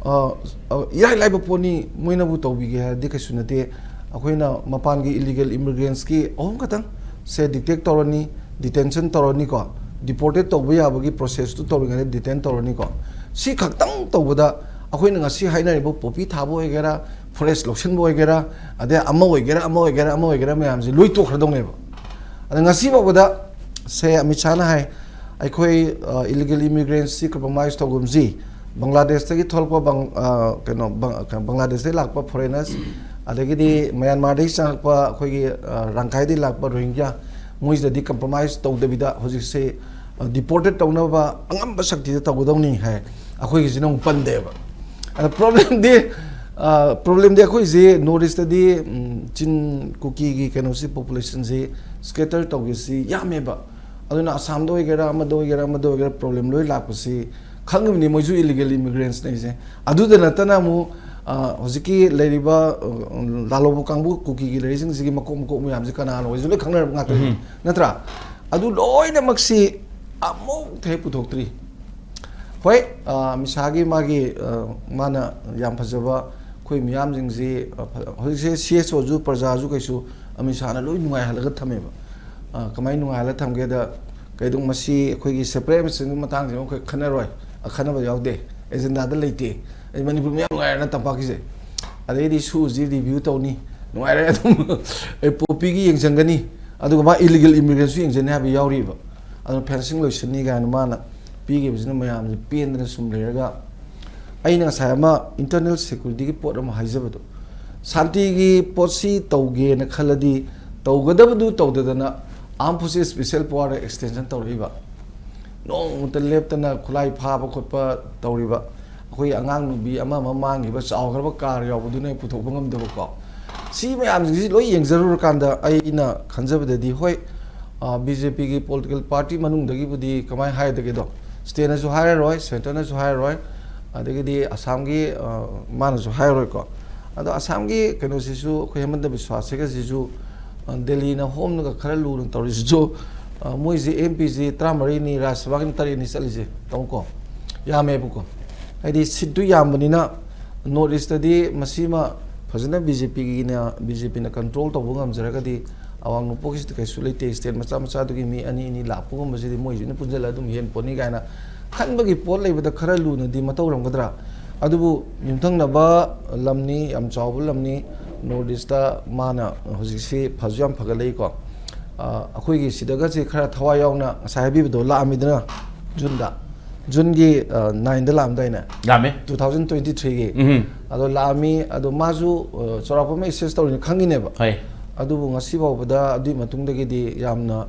ꯑ, ꯑ, ꯏꯔꯥꯏ ꯂꯥꯏꯕ ꯄꯣꯠꯅꯤ, ꯃꯣꯏꯅꯕꯨ ꯇꯧꯕꯤꯒꯦ ꯍꯥꯏꯔꯗꯤ ꯀꯩꯁꯨ ꯅꯠꯇꯦ꯫ ꯑꯩꯈꯣꯏꯅ ꯃꯄꯥꯟꯒꯤ ꯏꯂꯤꯒꯦꯜ ꯏꯃꯤꯒ꯭ꯔꯦꯟꯁꯀꯤ ꯑꯍꯨꯝ ꯈꯛꯇꯪ ꯁꯦ ꯗꯤꯇꯦꯛ ꯇꯧꯔꯅꯤ, ꯗꯤꯇꯦꯟꯁꯟ ꯇꯧꯔꯅꯤꯀꯣ, ꯗꯤꯄꯣꯔꯇꯦꯠ ꯇꯧꯕ ꯌꯥꯕꯒꯤ ꯄ꯭ꯔꯣꯁꯦꯁꯇꯨ ꯇꯧꯔꯤꯉꯩꯗ ꯗꯤꯇꯦꯟ ꯇꯧꯔꯅꯤꯀꯣ꯫ ꯁꯤ ꯈꯛꯇꯪ ꯇꯧꯕꯗ ꯑꯩꯈꯣꯏꯅ ꯉꯁꯤ ꯍꯥꯏꯅꯔꯤꯕ ꯄꯣꯄꯤ ꯊꯥꯕ ꯑꯣꯏꯒꯦꯔꯥ, ꯐꯣꯔꯦꯁ ꯂꯧꯁꯤꯟꯕ ꯑꯣꯏꯒꯦꯔꯥ, ꯑꯗꯩ ꯑꯃ ꯑꯣꯏꯒꯦꯔꯥ, ꯑꯃ ꯑꯣꯏꯒꯦꯔꯥ, ꯑꯃ ꯑꯣꯏꯒꯦꯔꯥ, ꯃꯌꯥꯝꯁꯦ ꯂꯣꯏ ꯇꯣꯛꯈ꯭ꯔꯗꯧꯅꯦꯕ꯫ ꯑꯗ ꯉꯁꯤ ꯐꯥꯎꯕꯗ ꯁꯦ ꯑꯃꯤꯠ ꯁꯥꯍꯅ ꯍꯥꯏ, ꯑꯩꯈꯣꯏ ꯏꯂꯤꯒꯦꯜ ꯏꯃꯤꯒ꯭ꯔꯦꯟꯁꯁꯤ ꯀꯝꯄ꯭ꯔꯣꯃꯥꯏꯁ ꯇꯧꯒꯨꯝꯁꯤ, ꯕꯪꯒ꯭ꯂꯥꯗꯦꯁꯇꯒꯤ ꯊꯣꯛꯂꯛꯄ ꯕꯪ-, ꯑ, ꯀꯩꯅꯣ, ꯕꯪ-, ꯀꯩꯅꯣ, ꯕꯪꯒ꯭ꯂꯥꯗꯦꯁꯇꯒꯤ ꯂꯥꯛꯄ ꯐꯣꯔꯦꯅꯔꯁ, ꯑꯗꯒꯤꯗꯤ ꯃ꯭ꯌꯥꯟꯃꯥꯔꯗꯒꯤ ꯆꯪꯉꯛꯄ ꯑꯩꯈꯣꯏꯒꯤ, ꯑ, ꯔꯪꯈꯥꯏꯗꯒꯤ ꯂꯥꯛꯄ ꯔꯣꯍꯤꯡꯒ꯭ꯌꯥ, ꯃꯣꯏꯁꯤꯗꯗꯤ ꯀꯝꯄ꯭ꯔꯣꯃꯥꯏꯁ ꯇꯧꯗꯕꯤꯗ ꯍꯧꯖꯤꯛꯁꯦ, ꯑ, ꯗꯤꯄꯣꯔꯇꯦꯠ ꯇꯧꯅꯕ ꯑꯉꯝꯕ ꯁꯛꯇꯤꯗ ꯇꯧꯒꯗꯧꯅꯤ ꯍꯥꯏ꯫ ꯑꯩꯈꯣꯏꯒꯤꯁꯤꯅ ꯑꯃꯨꯛ ꯄꯟꯗꯦꯕ꯫ ꯑꯗ ꯄ꯭ꯔꯣꯕ꯭ꯂꯦꯝꯗꯤ, ꯑ, ꯄ꯭ꯔꯣꯕ꯭ꯂꯦꯝꯗꯤ ꯑꯩꯈꯣꯏꯁꯤ ꯅꯣꯔꯠ ꯏꯁꯇꯗꯤ, ꯎꯝ, ꯆꯤꯟ ꯀꯨꯀꯤꯒꯤ ꯀꯩꯅꯣꯁꯤ, ꯄꯣꯄꯨꯂꯦꯁꯟꯁꯤ ꯁ꯭ꯀꯦꯇꯔ ꯇꯧꯒꯦꯁꯤ ꯌꯥꯝꯃꯦꯕ꯫ ꯑꯗꯨꯅ ꯑꯁꯥꯝꯗ ꯑꯣꯏꯒꯦꯔꯥ, ꯑꯃꯗ ꯑꯣꯏꯒꯦꯔꯥ, ꯑꯃꯗ ꯑꯣꯏꯒꯦꯔꯥ, ꯄ꯭ꯔꯣꯕ꯭ꯂꯦꯝ ꯂꯣꯏ ꯂꯥꯛꯄꯁꯤ ꯈꯪꯉꯤꯕꯅꯤ, ꯃꯣꯏꯁꯨ ꯏꯂꯤꯒꯦꯜ ꯏꯃꯤꯒ꯭ꯔꯦꯟꯁꯅꯦ ꯑꯩꯁꯦ꯫ ꯑꯗꯨꯗ ꯅꯠꯇꯅ ꯑꯃꯨꯛ, ꯑ, ꯍꯧꯖꯤꯛꯀꯤ ꯂꯩꯔꯤꯕ, ꯑ, ꯂꯥꯂꯣꯡꯕ ꯀꯥꯡꯕꯨ, ꯀꯨꯀꯤꯒꯤ ꯂꯩꯔꯤꯁꯤꯡꯁꯤꯒꯤ ꯃꯀꯣꯛ ꯃꯀꯣꯛ ꯃꯌꯥꯝꯁꯤ ꯀꯅꯥꯅꯣ ꯍꯥꯏꯁꯨ ꯂꯣꯏ ꯈꯪꯅꯔꯕ ꯉꯥꯛꯇꯅꯤ, ꯎꯝ꯫ ꯅꯠꯇ꯭ꯔꯥ? ꯑꯗꯨ ꯂꯣꯏꯅꯃꯛꯁꯤ ꯑꯃꯨꯛ ꯍꯦꯛ ꯄꯨꯊꯣꯛꯇ꯭ꯔꯤ꯫ ꯍꯣꯏ, ꯑ, ꯃꯤꯁꯥꯒꯤ ꯃꯥꯒꯤ, ꯑ, ꯃꯥꯅ ꯌꯥꯝ ꯐꯖꯕ ꯑꯩꯈꯣꯏ ꯃꯤꯌꯥꯝꯁꯤꯡꯁꯤ, ꯑ, ꯐ-, ꯍꯧꯖꯤꯛꯁꯦ ꯁꯤ ꯑꯦꯁ ꯑꯣꯁꯨ ꯄ꯭ꯔꯖꯥꯁꯨ ꯀꯩꯁꯨ ꯑꯃꯤꯠ ꯁꯥꯍꯅ ꯂꯣꯏ ꯅꯨꯡꯉꯥꯏꯍꯜꯂꯒ ꯊꯝꯃꯦꯕ꯫ ꯑ, ꯀꯃꯥꯏꯅ ꯅꯨꯡꯉꯥꯏꯍꯜꯂꯒ ꯊꯝꯒꯦꯗ, ꯀꯩꯗꯧ ꯃꯁꯤ ꯑꯩꯈꯣꯏꯒꯤ ꯁꯦꯄꯔꯦꯠ ꯑꯦꯗꯃꯤꯅꯤꯁꯇ꯭ꯔꯦꯁꯟꯒꯤ ꯃꯇꯥꯡꯁꯤꯃ ꯑꯩꯈꯣꯏ ꯈꯟꯅꯔꯣꯏ, ꯑꯈꯟꯅꯕ ꯌꯥꯎꯗꯦ, ꯑꯦꯖꯦꯟꯗꯥꯗ ꯂꯩꯇꯦ꯫ ꯑꯩ ꯃꯅꯤꯄꯨꯔ ꯃꯌꯥꯝ ꯅꯨꯡꯉꯥꯏꯔꯦꯅ ꯇꯝꯄꯥꯛꯀꯤꯁꯦ꯫ ꯑꯗꯩꯗꯤ ꯁꯨꯁꯤ ꯔꯤꯚ꯭ꯌꯨ ꯇꯧꯅꯤ, ꯅꯨꯡꯉꯥꯏꯔꯦ ꯑꯗꯨꯝ꯫ ꯑꯩ ꯄꯣꯄꯤꯒꯤ ꯌꯦꯡꯁꯤꯟꯒꯅꯤ, ꯑꯗꯨꯒ ꯃꯥ ꯏꯂꯤꯒꯦꯜ ꯏꯃꯤꯒ꯭ꯔꯦꯟꯁꯨ ꯌꯦꯡꯁꯤꯟꯅꯤ ꯍꯥꯏꯕ ꯌꯥꯎꯔꯤꯕ꯫ ꯑꯗꯨꯅ ꯐꯦꯟꯁꯤꯡ ꯂꯣꯏꯁꯤꯟꯅꯤ ꯀꯥꯏꯅ ꯃꯥꯅ ꯄꯤꯈꯤꯕꯁꯤꯅ ꯃꯌꯥꯝꯁꯦ ꯄꯦꯟꯗꯅ ꯁꯨꯝ ꯂꯩꯔꯒ, ꯑꯩꯅ ꯉꯁꯥꯏ ꯑꯃ ꯏꯟꯇꯔꯅꯦꯜ ꯁꯦꯀ꯭ꯌꯨꯔꯤꯇꯤꯒꯤ ꯄꯣꯠ ꯑꯃ ꯍꯥꯏꯖꯕꯗꯣ, ꯁꯥꯟꯇꯤꯒꯤ ꯄꯣꯠꯁꯤ ꯇꯧꯒꯦꯅ ꯈꯜꯂꯗꯤ ꯇꯧꯒꯗꯕꯗꯨ ꯇꯧꯗꯗꯅ ꯑꯥꯔꯝ ꯐꯣꯔꯁꯦꯁ ꯁ꯭ꯄꯦꯁꯦꯜ ꯄꯋꯥꯔꯗ ꯑꯦꯛꯁꯇꯦꯟꯁꯟ ꯇꯧꯔꯛꯏꯕ, ꯅꯣꯡꯃꯇ ꯂꯦꯞꯇꯅ ꯈꯨꯠꯂꯥꯏ ꯐꯥꯕ ꯈꯣꯠꯄ ꯇꯧꯔꯤꯕ, ꯑꯩꯈꯣꯏ ꯑꯉꯥꯡ ꯅꯨꯄꯤ ꯑꯃ ꯑꯃ ꯃꯥꯡꯈꯤꯕ, ꯆꯥꯎꯈ꯭ꯔꯕ ꯀꯥꯔ ꯌꯥꯎꯕꯗꯨꯅ ꯍꯦꯛ ꯄꯨꯊꯣꯛꯄ ꯉꯝꯗꯕꯀꯣ꯫ ꯁꯤ ꯃꯌꯥꯝꯁꯤꯡꯁꯤ ꯂꯣꯏ ꯌꯦꯡꯖꯔꯨꯔꯀꯥꯟꯗ ꯑꯩꯅ ꯈꯟꯖꯕꯗꯗꯤ, ꯍꯣꯏ, ꯑ, ꯕꯤ ꯖꯦ ꯄꯤꯒꯤ ꯄꯣꯂꯤꯇꯤꯀꯦꯜ ꯄꯥꯔꯇꯤ ꯃꯅꯨꯡꯗꯒꯤꯕꯨꯗꯤ ꯀꯃꯥꯏꯅ ꯍꯥꯏꯗꯒꯦꯗꯣ, ꯁ꯭ꯇꯦꯠꯅꯁꯨ ꯍꯥꯏꯔꯔꯣꯏ, ꯁꯦꯟꯇꯔꯅꯁꯨ ꯍꯥꯏꯔꯔꯣꯏ, ꯑꯗꯒꯤꯗꯤ ꯑꯁꯥꯝꯒꯤ, ꯑ, ꯃꯥꯅꯁꯨ ꯍꯥꯏꯔꯔꯣꯏꯀꯣ꯫ ꯑꯗꯣ ꯑꯁꯥꯝꯒꯤ ꯀꯩꯅꯣꯁꯤꯁꯨ, ꯑꯩꯈꯣꯏ ꯍꯦꯃꯟꯇ ꯕꯤꯁ꯭ꯋꯥ ꯁꯔꯀꯥꯔꯁꯤꯁꯨ, ꯑ, ꯗꯦꯜꯂꯤꯅ ꯍꯣꯝꯅꯒ ꯈꯔ ꯂꯨꯅ ꯇꯧꯔꯤꯁꯤꯁꯨ, ꯑ, ꯃꯣꯏꯁꯤ ꯑꯦꯝ ꯄꯤꯁꯤ ꯇꯔꯥꯃꯔꯤꯅꯤ, ꯔꯥꯖ꯭ꯌ ꯁꯚꯥꯒꯤꯅ ꯇꯔꯦꯠꯅꯤ ꯆꯠꯂꯤꯁꯦ, ꯇꯧꯀꯣ, ꯌꯥꯝꯃꯦꯕꯀꯣ꯫ ꯍꯥꯏꯗꯤ ꯁꯤꯠꯇꯨ ꯌꯥꯝꯕꯅꯤꯅ ꯅꯣꯔꯠ ꯏꯁꯇꯗꯤ ꯃꯁꯤꯃ ꯐꯖꯅ ꯕꯤ ꯖꯦ ꯄꯤꯒꯤꯅ, ꯕꯤ ꯖꯦ ꯄꯤꯅ ꯀꯟꯇ꯭ꯔꯣꯜ ꯇꯧꯕ ꯉꯝꯖꯔꯒꯗꯤ ꯑꯋꯥꯡ ꯅꯣꯡꯄꯣꯛꯀꯤꯁꯤꯗ ꯀꯩꯁꯨ ꯂꯩꯇꯦ꯫ ꯁ꯭ꯇꯦꯠ ꯃꯆꯥ ꯃꯆꯥꯗꯨꯒꯤ ꯃꯤ ꯑꯅꯤ ꯑꯅꯤ ꯂꯥꯛꯄꯒꯨꯝꯕꯁꯤꯗꯤ ꯃꯣꯏꯁꯤꯅ ꯄꯨꯟꯁꯤꯜꯂꯒ ꯑꯗꯨꯝ ꯍꯦꯟ ꯄꯣꯠꯅꯤ ꯀꯥꯏꯅ ꯈꯟꯕꯒꯤ ꯄꯣꯠ ꯂꯩꯕꯗ ꯈꯔ ꯂꯨꯅꯗꯤ ꯃꯇꯧꯔꯝꯒꯗ꯭ꯔꯥ? ꯑꯗꯨꯕꯨ ꯌꯨꯝꯊꯪꯅꯕ ꯂꯝꯅꯤ, ꯌꯥꯝ ꯆꯥꯎꯕ ꯂꯝꯅꯤ꯫ ꯅꯣꯔꯠ ꯏꯁꯇ ꯃꯥꯅ ꯍꯧꯖꯤꯛꯁꯤ ꯐꯁꯨ ꯌꯥꯝ ꯐꯒꯠꯂꯛꯏꯀꯣ꯫ ꯑ, ꯑꯩꯈꯣꯏꯒꯤ ꯁꯤꯗꯒꯁꯦ ꯈꯔ ꯊꯋꯥꯏ ꯌꯥꯎꯅ ꯉꯁꯥꯏ ꯍꯥꯏꯕꯤꯕꯗꯣ ꯂꯥꯛꯑꯝꯃꯤꯗꯅ ꯖꯨꯟꯗ, ꯖꯨꯟꯒꯤ, ꯑ, ꯅꯥꯏꯟꯗ ꯂꯥꯛꯑꯝꯗꯥꯏꯅꯦ? ꯂꯥꯛꯑꯝꯃꯦ꯫ Two thousand twenty threeꯒꯤ꯫ ꯎꯝ꯫ ꯑꯗꯣ ꯂꯥꯛꯑꯝꯃꯤ, ꯑꯗꯣ ꯃꯥꯁꯨ, ꯑ, ꯆꯥꯎꯔꯥꯛꯄ ꯑꯃ ꯑꯦꯁꯦꯁ ꯇꯧꯔꯤꯅ ꯈꯪꯉꯤꯅꯦꯕ꯫ ꯍꯣꯏ꯫ ꯑꯗꯨꯕꯨ ꯉꯁꯤ ꯐꯥꯎꯕꯗ ꯑꯗꯨꯒꯤ ꯃꯇꯨꯡꯗꯒꯤꯗꯤ ꯌꯥꯝꯅ,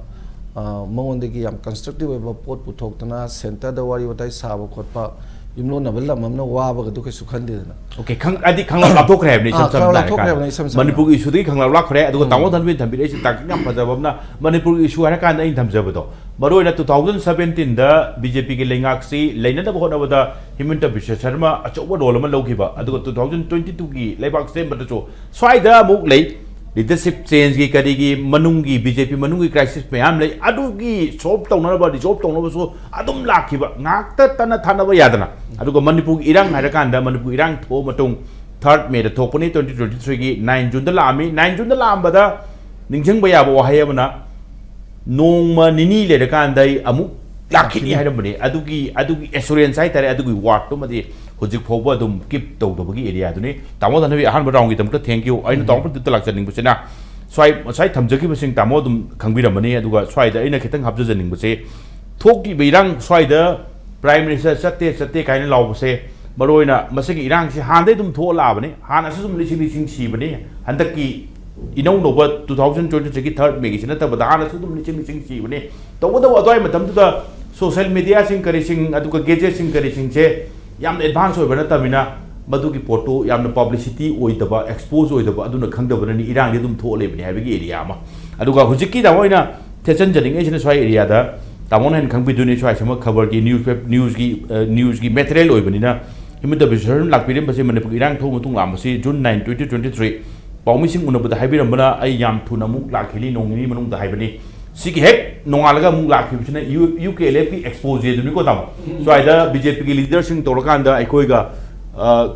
ꯑ, ꯃꯉꯣꯟꯗꯒꯤ ꯌꯥꯝ ꯀꯟꯁꯇ꯭ꯔꯛꯇꯤꯚ ꯑꯣꯏꯕ ꯄꯣꯠ ꯄꯨꯊꯣꯛꯇꯅ ꯁꯦꯟꯇꯔꯗ ꯋꯥꯔꯤ ꯋꯥꯇꯥꯏ ꯁꯥꯕ ꯈꯣꯠꯄ, ꯌꯨꯝꯂꯣꯟꯅꯕ ꯂꯝ ꯑꯃꯅ ꯋꯥꯕꯒꯗꯨ ꯀꯩꯁꯨ ꯈꯟꯗꯦꯗꯅ꯫ ꯑꯣꯀꯦ, ꯈꯪ-, ꯍꯥꯏꯗꯤ ꯈꯪꯂꯥꯞ ꯂꯥꯞꯊꯣꯛꯈ꯭ꯔꯦ ꯍꯥꯏꯕꯅꯤ, ꯏꯁꯝ ꯑꯥ, ꯁꯝꯅ ꯈꯪꯂꯥꯞ ꯍꯥꯏꯔꯀꯥꯟꯗ꯫ ꯂꯥꯞꯊꯣꯛꯈ꯭ꯔꯦ ꯍꯥꯏꯕꯅꯤ, ꯏꯁꯝ ꯁꯝꯅ꯫ ꯃꯅꯤꯄꯨꯔꯒꯤ ꯏꯁꯨꯗꯒꯤ ꯈꯪꯂꯥꯞ ꯂꯥꯞꯈ꯭ꯔꯦ, ꯑꯗꯨꯒ ꯎꯝ꯫ ꯇꯥꯃꯣ ꯊꯟꯕꯤꯅ ꯊꯝꯕꯤꯔꯛꯏꯁꯦ ꯇꯥꯛꯇꯤꯛ ꯌꯥꯝ ꯐꯖꯕ ꯑꯃꯅ, ꯃꯅꯤꯄꯨꯔꯒꯤ ꯏꯁꯨ ꯍꯥꯏꯔꯀꯥꯟꯗ ꯑꯩꯅ ꯊꯝꯖꯕꯗꯣ, ꯃꯔꯨꯑꯣꯏꯅ two thousand seventeenꯗ BJPꯒꯤ ꯂꯩꯉꯥꯛꯁꯤ ꯂꯩꯅꯅꯕ ꯍꯣꯠꯅꯕꯗ ꯍꯤꯃꯟꯇ ꯕꯤꯁ꯭ꯋ ꯁꯔꯃ ꯑꯆꯧꯕ ꯔꯣꯜ ꯑꯃ ꯂꯧꯈꯤꯕ, ꯑꯗꯨꯒ two thousand twenty twoꯒꯤ ꯂꯩꯕꯥꯛ ꯁꯦꯝꯕꯗꯁꯨ ꯁ꯭ꯋꯥꯏꯗ ꯑꯃꯨꯛ ꯂꯩ, ꯂꯤꯗꯔꯁꯤꯞ ꯆꯦꯟꯖꯀꯤ ꯀꯔꯤꯒꯤ ꯃꯅꯨꯡꯒꯤ, BJP ꯃꯅꯨꯡꯒꯤ ꯀ꯭ꯔꯥꯏꯁꯤꯁ ꯃꯌꯥꯝ ꯂꯩ, ꯑꯗꯨꯒꯤ ꯁꯣꯜꯕ ꯇꯧꯅꯅꯕ, ꯔꯤꯖꯣꯜꯕ ꯇꯧꯅꯕꯁꯨ ꯑꯗꯨꯝ ꯂꯥꯛꯈꯤꯕ, ꯉꯥꯛꯇ ꯇꯠꯅ ꯊꯥꯅꯕ ꯌꯥꯗꯅ꯫ ꯑꯗꯨꯒ ꯃꯅꯤꯄꯨꯔꯒꯤ ꯏꯔꯥꯡ ꯍꯥꯏꯔꯀꯥꯟꯗ, ꯃꯅꯤꯄꯨꯔ ꯏꯔꯥꯡ ꯊꯣꯛꯑ ꯃꯇꯨꯡ, third Mayꯗ ꯊꯣꯛꯄꯅꯤ, twenty twenty threeꯒꯤ nine Juneꯗ ꯂꯥꯛꯑꯝꯃꯤ꯫ Nine Juneꯗ ꯂꯥꯛꯑꯝꯕꯗ ꯅꯤꯡꯁꯤꯡꯕ ꯌꯥꯕ ꯋꯥꯍꯩ ꯑꯃꯅ, "ꯅꯣꯡꯃ ꯅꯤꯅꯤ ꯂꯩꯔꯀꯥꯟꯗ ꯑꯩ ꯑꯃꯨꯛ ꯂꯥꯛꯈꯤꯅꯤ" ꯂꯥꯛꯈꯤꯅꯤ꯫ ꯍꯥꯏꯔꯝꯕꯅꯤ꯫ ꯑꯗꯨꯒꯤ, ꯑꯗꯨꯒꯤ ꯑꯦꯁꯨꯔꯦꯟꯁ ꯍꯥꯏꯇꯥꯔꯦ, ꯑꯗꯨꯒꯤ ꯋꯥꯔꯗꯇꯨꯃꯗꯤ ꯍꯧꯖꯤꯛ ꯐꯥꯎꯕ ꯑꯗꯨꯝ ꯀꯤꯞ ꯇꯧꯗꯕꯒꯤ ꯑꯦꯔꯤꯌꯥꯗꯨꯅꯤ꯫ ꯇꯥꯃꯣ ꯊꯅꯕꯤ, ꯑꯍꯥꯟꯕ ꯔꯥꯎꯟꯒꯤꯗꯃꯛꯇ thank you꯫ ꯑꯩꯅ ꯎꯝ꯫ ꯇꯥꯃꯣ ꯄ꯭ꯔꯗꯤꯞꯇ ꯂꯥꯛꯆꯅꯤꯡꯕꯁꯤꯅ, ꯁ꯭ꯋꯥꯏ, ꯉꯁꯥꯏ ꯊꯝꯖꯈꯤꯕꯁꯤꯡ ꯇꯥꯃꯣ ꯑꯗꯨꯝ ꯈꯪꯕꯤꯔꯝꯃꯅꯤ꯫ ꯑꯗꯨꯒ ꯁ꯭ꯋꯥꯏꯗ ꯑꯩꯅ ꯈꯤꯇꯪ ꯍꯥꯞꯆꯖꯅꯤꯡꯕꯁꯦ, ꯊꯣꯛꯈꯤꯕ ꯏꯔꯥꯡ ꯁ꯭ꯋꯥꯏꯗ Prime Minister ꯆꯠꯇꯦ, ꯆꯠꯇꯦ ꯀꯥꯏꯅ ꯂꯥꯎꯕꯁꯦ, ꯃꯔꯨꯑꯣꯏꯅ ꯃꯁꯤꯒꯤ ꯏꯔꯥꯡꯁꯤ ꯍꯥꯟꯅꯗꯩ ꯑꯗꯨꯝ ꯊꯣꯛꯑ ꯂꯥꯛꯑꯕꯅꯤ꯫ ꯍꯥꯟꯅꯁꯨ ꯑꯗꯨꯝ ꯂꯤꯁꯤꯡ ꯂꯤꯁꯤꯡ ꯁꯤꯕꯅꯤ꯫ ꯍꯟꯗꯛꯀꯤ ꯏꯅꯧ ꯅꯧꯕ two thousand twenty threeꯒꯤ third Mayꯒꯤꯁꯤ ꯅꯠꯇꯕꯗ ꯍꯥꯟꯅꯁꯨ ꯑꯗꯨꯝ ꯂꯤꯁꯤꯡ ꯂꯤꯁꯤꯡ ꯁꯤꯕꯅꯤ꯫ ꯇꯧꯕꯇꯕꯨ ꯑꯗꯨꯋꯥꯏ ꯃꯇꯝꯗꯨꯗ social mediaꯁꯤꯡ ꯀꯔꯤꯁꯤꯡ, ꯑꯗꯨꯒ gadgetꯁꯤꯡ ꯀꯔꯤꯁꯤꯡꯁꯦ ꯌꯥꯝꯅ advance ꯑꯣꯏꯕ ꯅꯠꯇꯕꯅꯤꯅ, ꯃꯗꯨꯒꯤ ꯄꯣꯠꯇꯨ ꯌꯥꯝꯅ publicity ꯑꯣꯏꯗꯕ, expose ꯑꯣꯏꯗꯕ, ꯑꯗꯨꯅ ꯈꯪꯗꯕꯅꯅꯤ ꯏꯔꯥꯡꯗꯤ ꯑꯗꯨꯝ ꯊꯣꯛꯑ ꯂꯩꯕꯅꯤ ꯍꯥꯏꯕꯒꯤ ꯑꯦꯔꯤꯌꯥ ꯑꯃ꯫ ꯑꯗꯨꯒ ꯍꯧꯖꯤꯛꯀꯤ ꯇꯥꯃꯣ ꯑꯩꯅ ꯊꯦꯠꯆꯟꯖꯅꯤꯡꯉꯤꯁꯤꯅ ꯁ꯭ꯋꯥꯏ ꯑꯦꯔꯤꯌꯥꯗ, ꯇꯥꯃꯣꯅ ꯍꯦꯟꯅ ꯈꯪꯕꯤꯗꯣꯏꯅꯤ, ꯁ꯭ꯋꯥꯏꯁꯤꯃ ꯈꯕꯔꯒꯤ, ꯅ꯭ꯌꯨꯁ ꯄꯦꯞ-, ꯅ꯭ꯌꯨꯁꯀꯤ, ꯑ, ꯅ꯭ꯌꯨꯁꯀꯤ ꯃꯦꯇꯔꯤꯌꯦꯜ ꯑꯣꯏꯕꯅꯤꯅ, ꯍꯤꯃꯟꯇ ꯕꯤꯁ꯭ꯋ ꯁꯔꯃ ꯂꯥꯛꯄꯤꯔꯝꯕꯁꯦ ꯃꯅꯤꯄꯨꯔꯒꯤ ꯏꯔꯥꯡ ꯊꯣꯛꯑ ꯃꯇꯨꯡ ꯂꯥꯛꯑꯝꯕꯁꯤ June nine, twenty twenty three, ꯄꯥꯎꯃꯤꯁꯤꯡ ꯎꯅꯕꯗ ꯍꯥꯏꯕꯤꯔꯝꯕꯅ ꯑꯩ ꯌꯥꯝ ꯊꯨꯅ ꯑꯃꯨꯛ ꯂꯥꯛꯈꯤꯅꯤ, ꯅꯣꯡ ꯅꯤꯅꯤ ꯃꯅꯨꯡꯗ ꯍꯥꯏꯕꯅꯤ꯫ ꯁꯤꯒꯤ ꯍꯦꯛ ꯅꯣꯡꯉꯥꯜꯂꯒ ꯑꯃꯨꯛ ꯂꯥꯛꯈꯤꯕꯁꯤꯅ ꯌꯨ ꯀꯦ ꯑꯦꯜ ꯑꯦꯐꯀꯤ ꯑꯦꯛꯁꯄꯣꯖꯦꯗꯨꯅꯤꯀꯣ, ꯇꯥꯃꯣ꯫ ꯁ꯭ꯋꯥꯏꯗ ꯕꯤ ꯖꯦ ꯄꯤꯒꯤ ꯂꯤꯗꯔꯁꯤꯡ ꯇꯧꯔꯀꯥꯟꯗ ꯑꯩꯈꯣꯏꯒ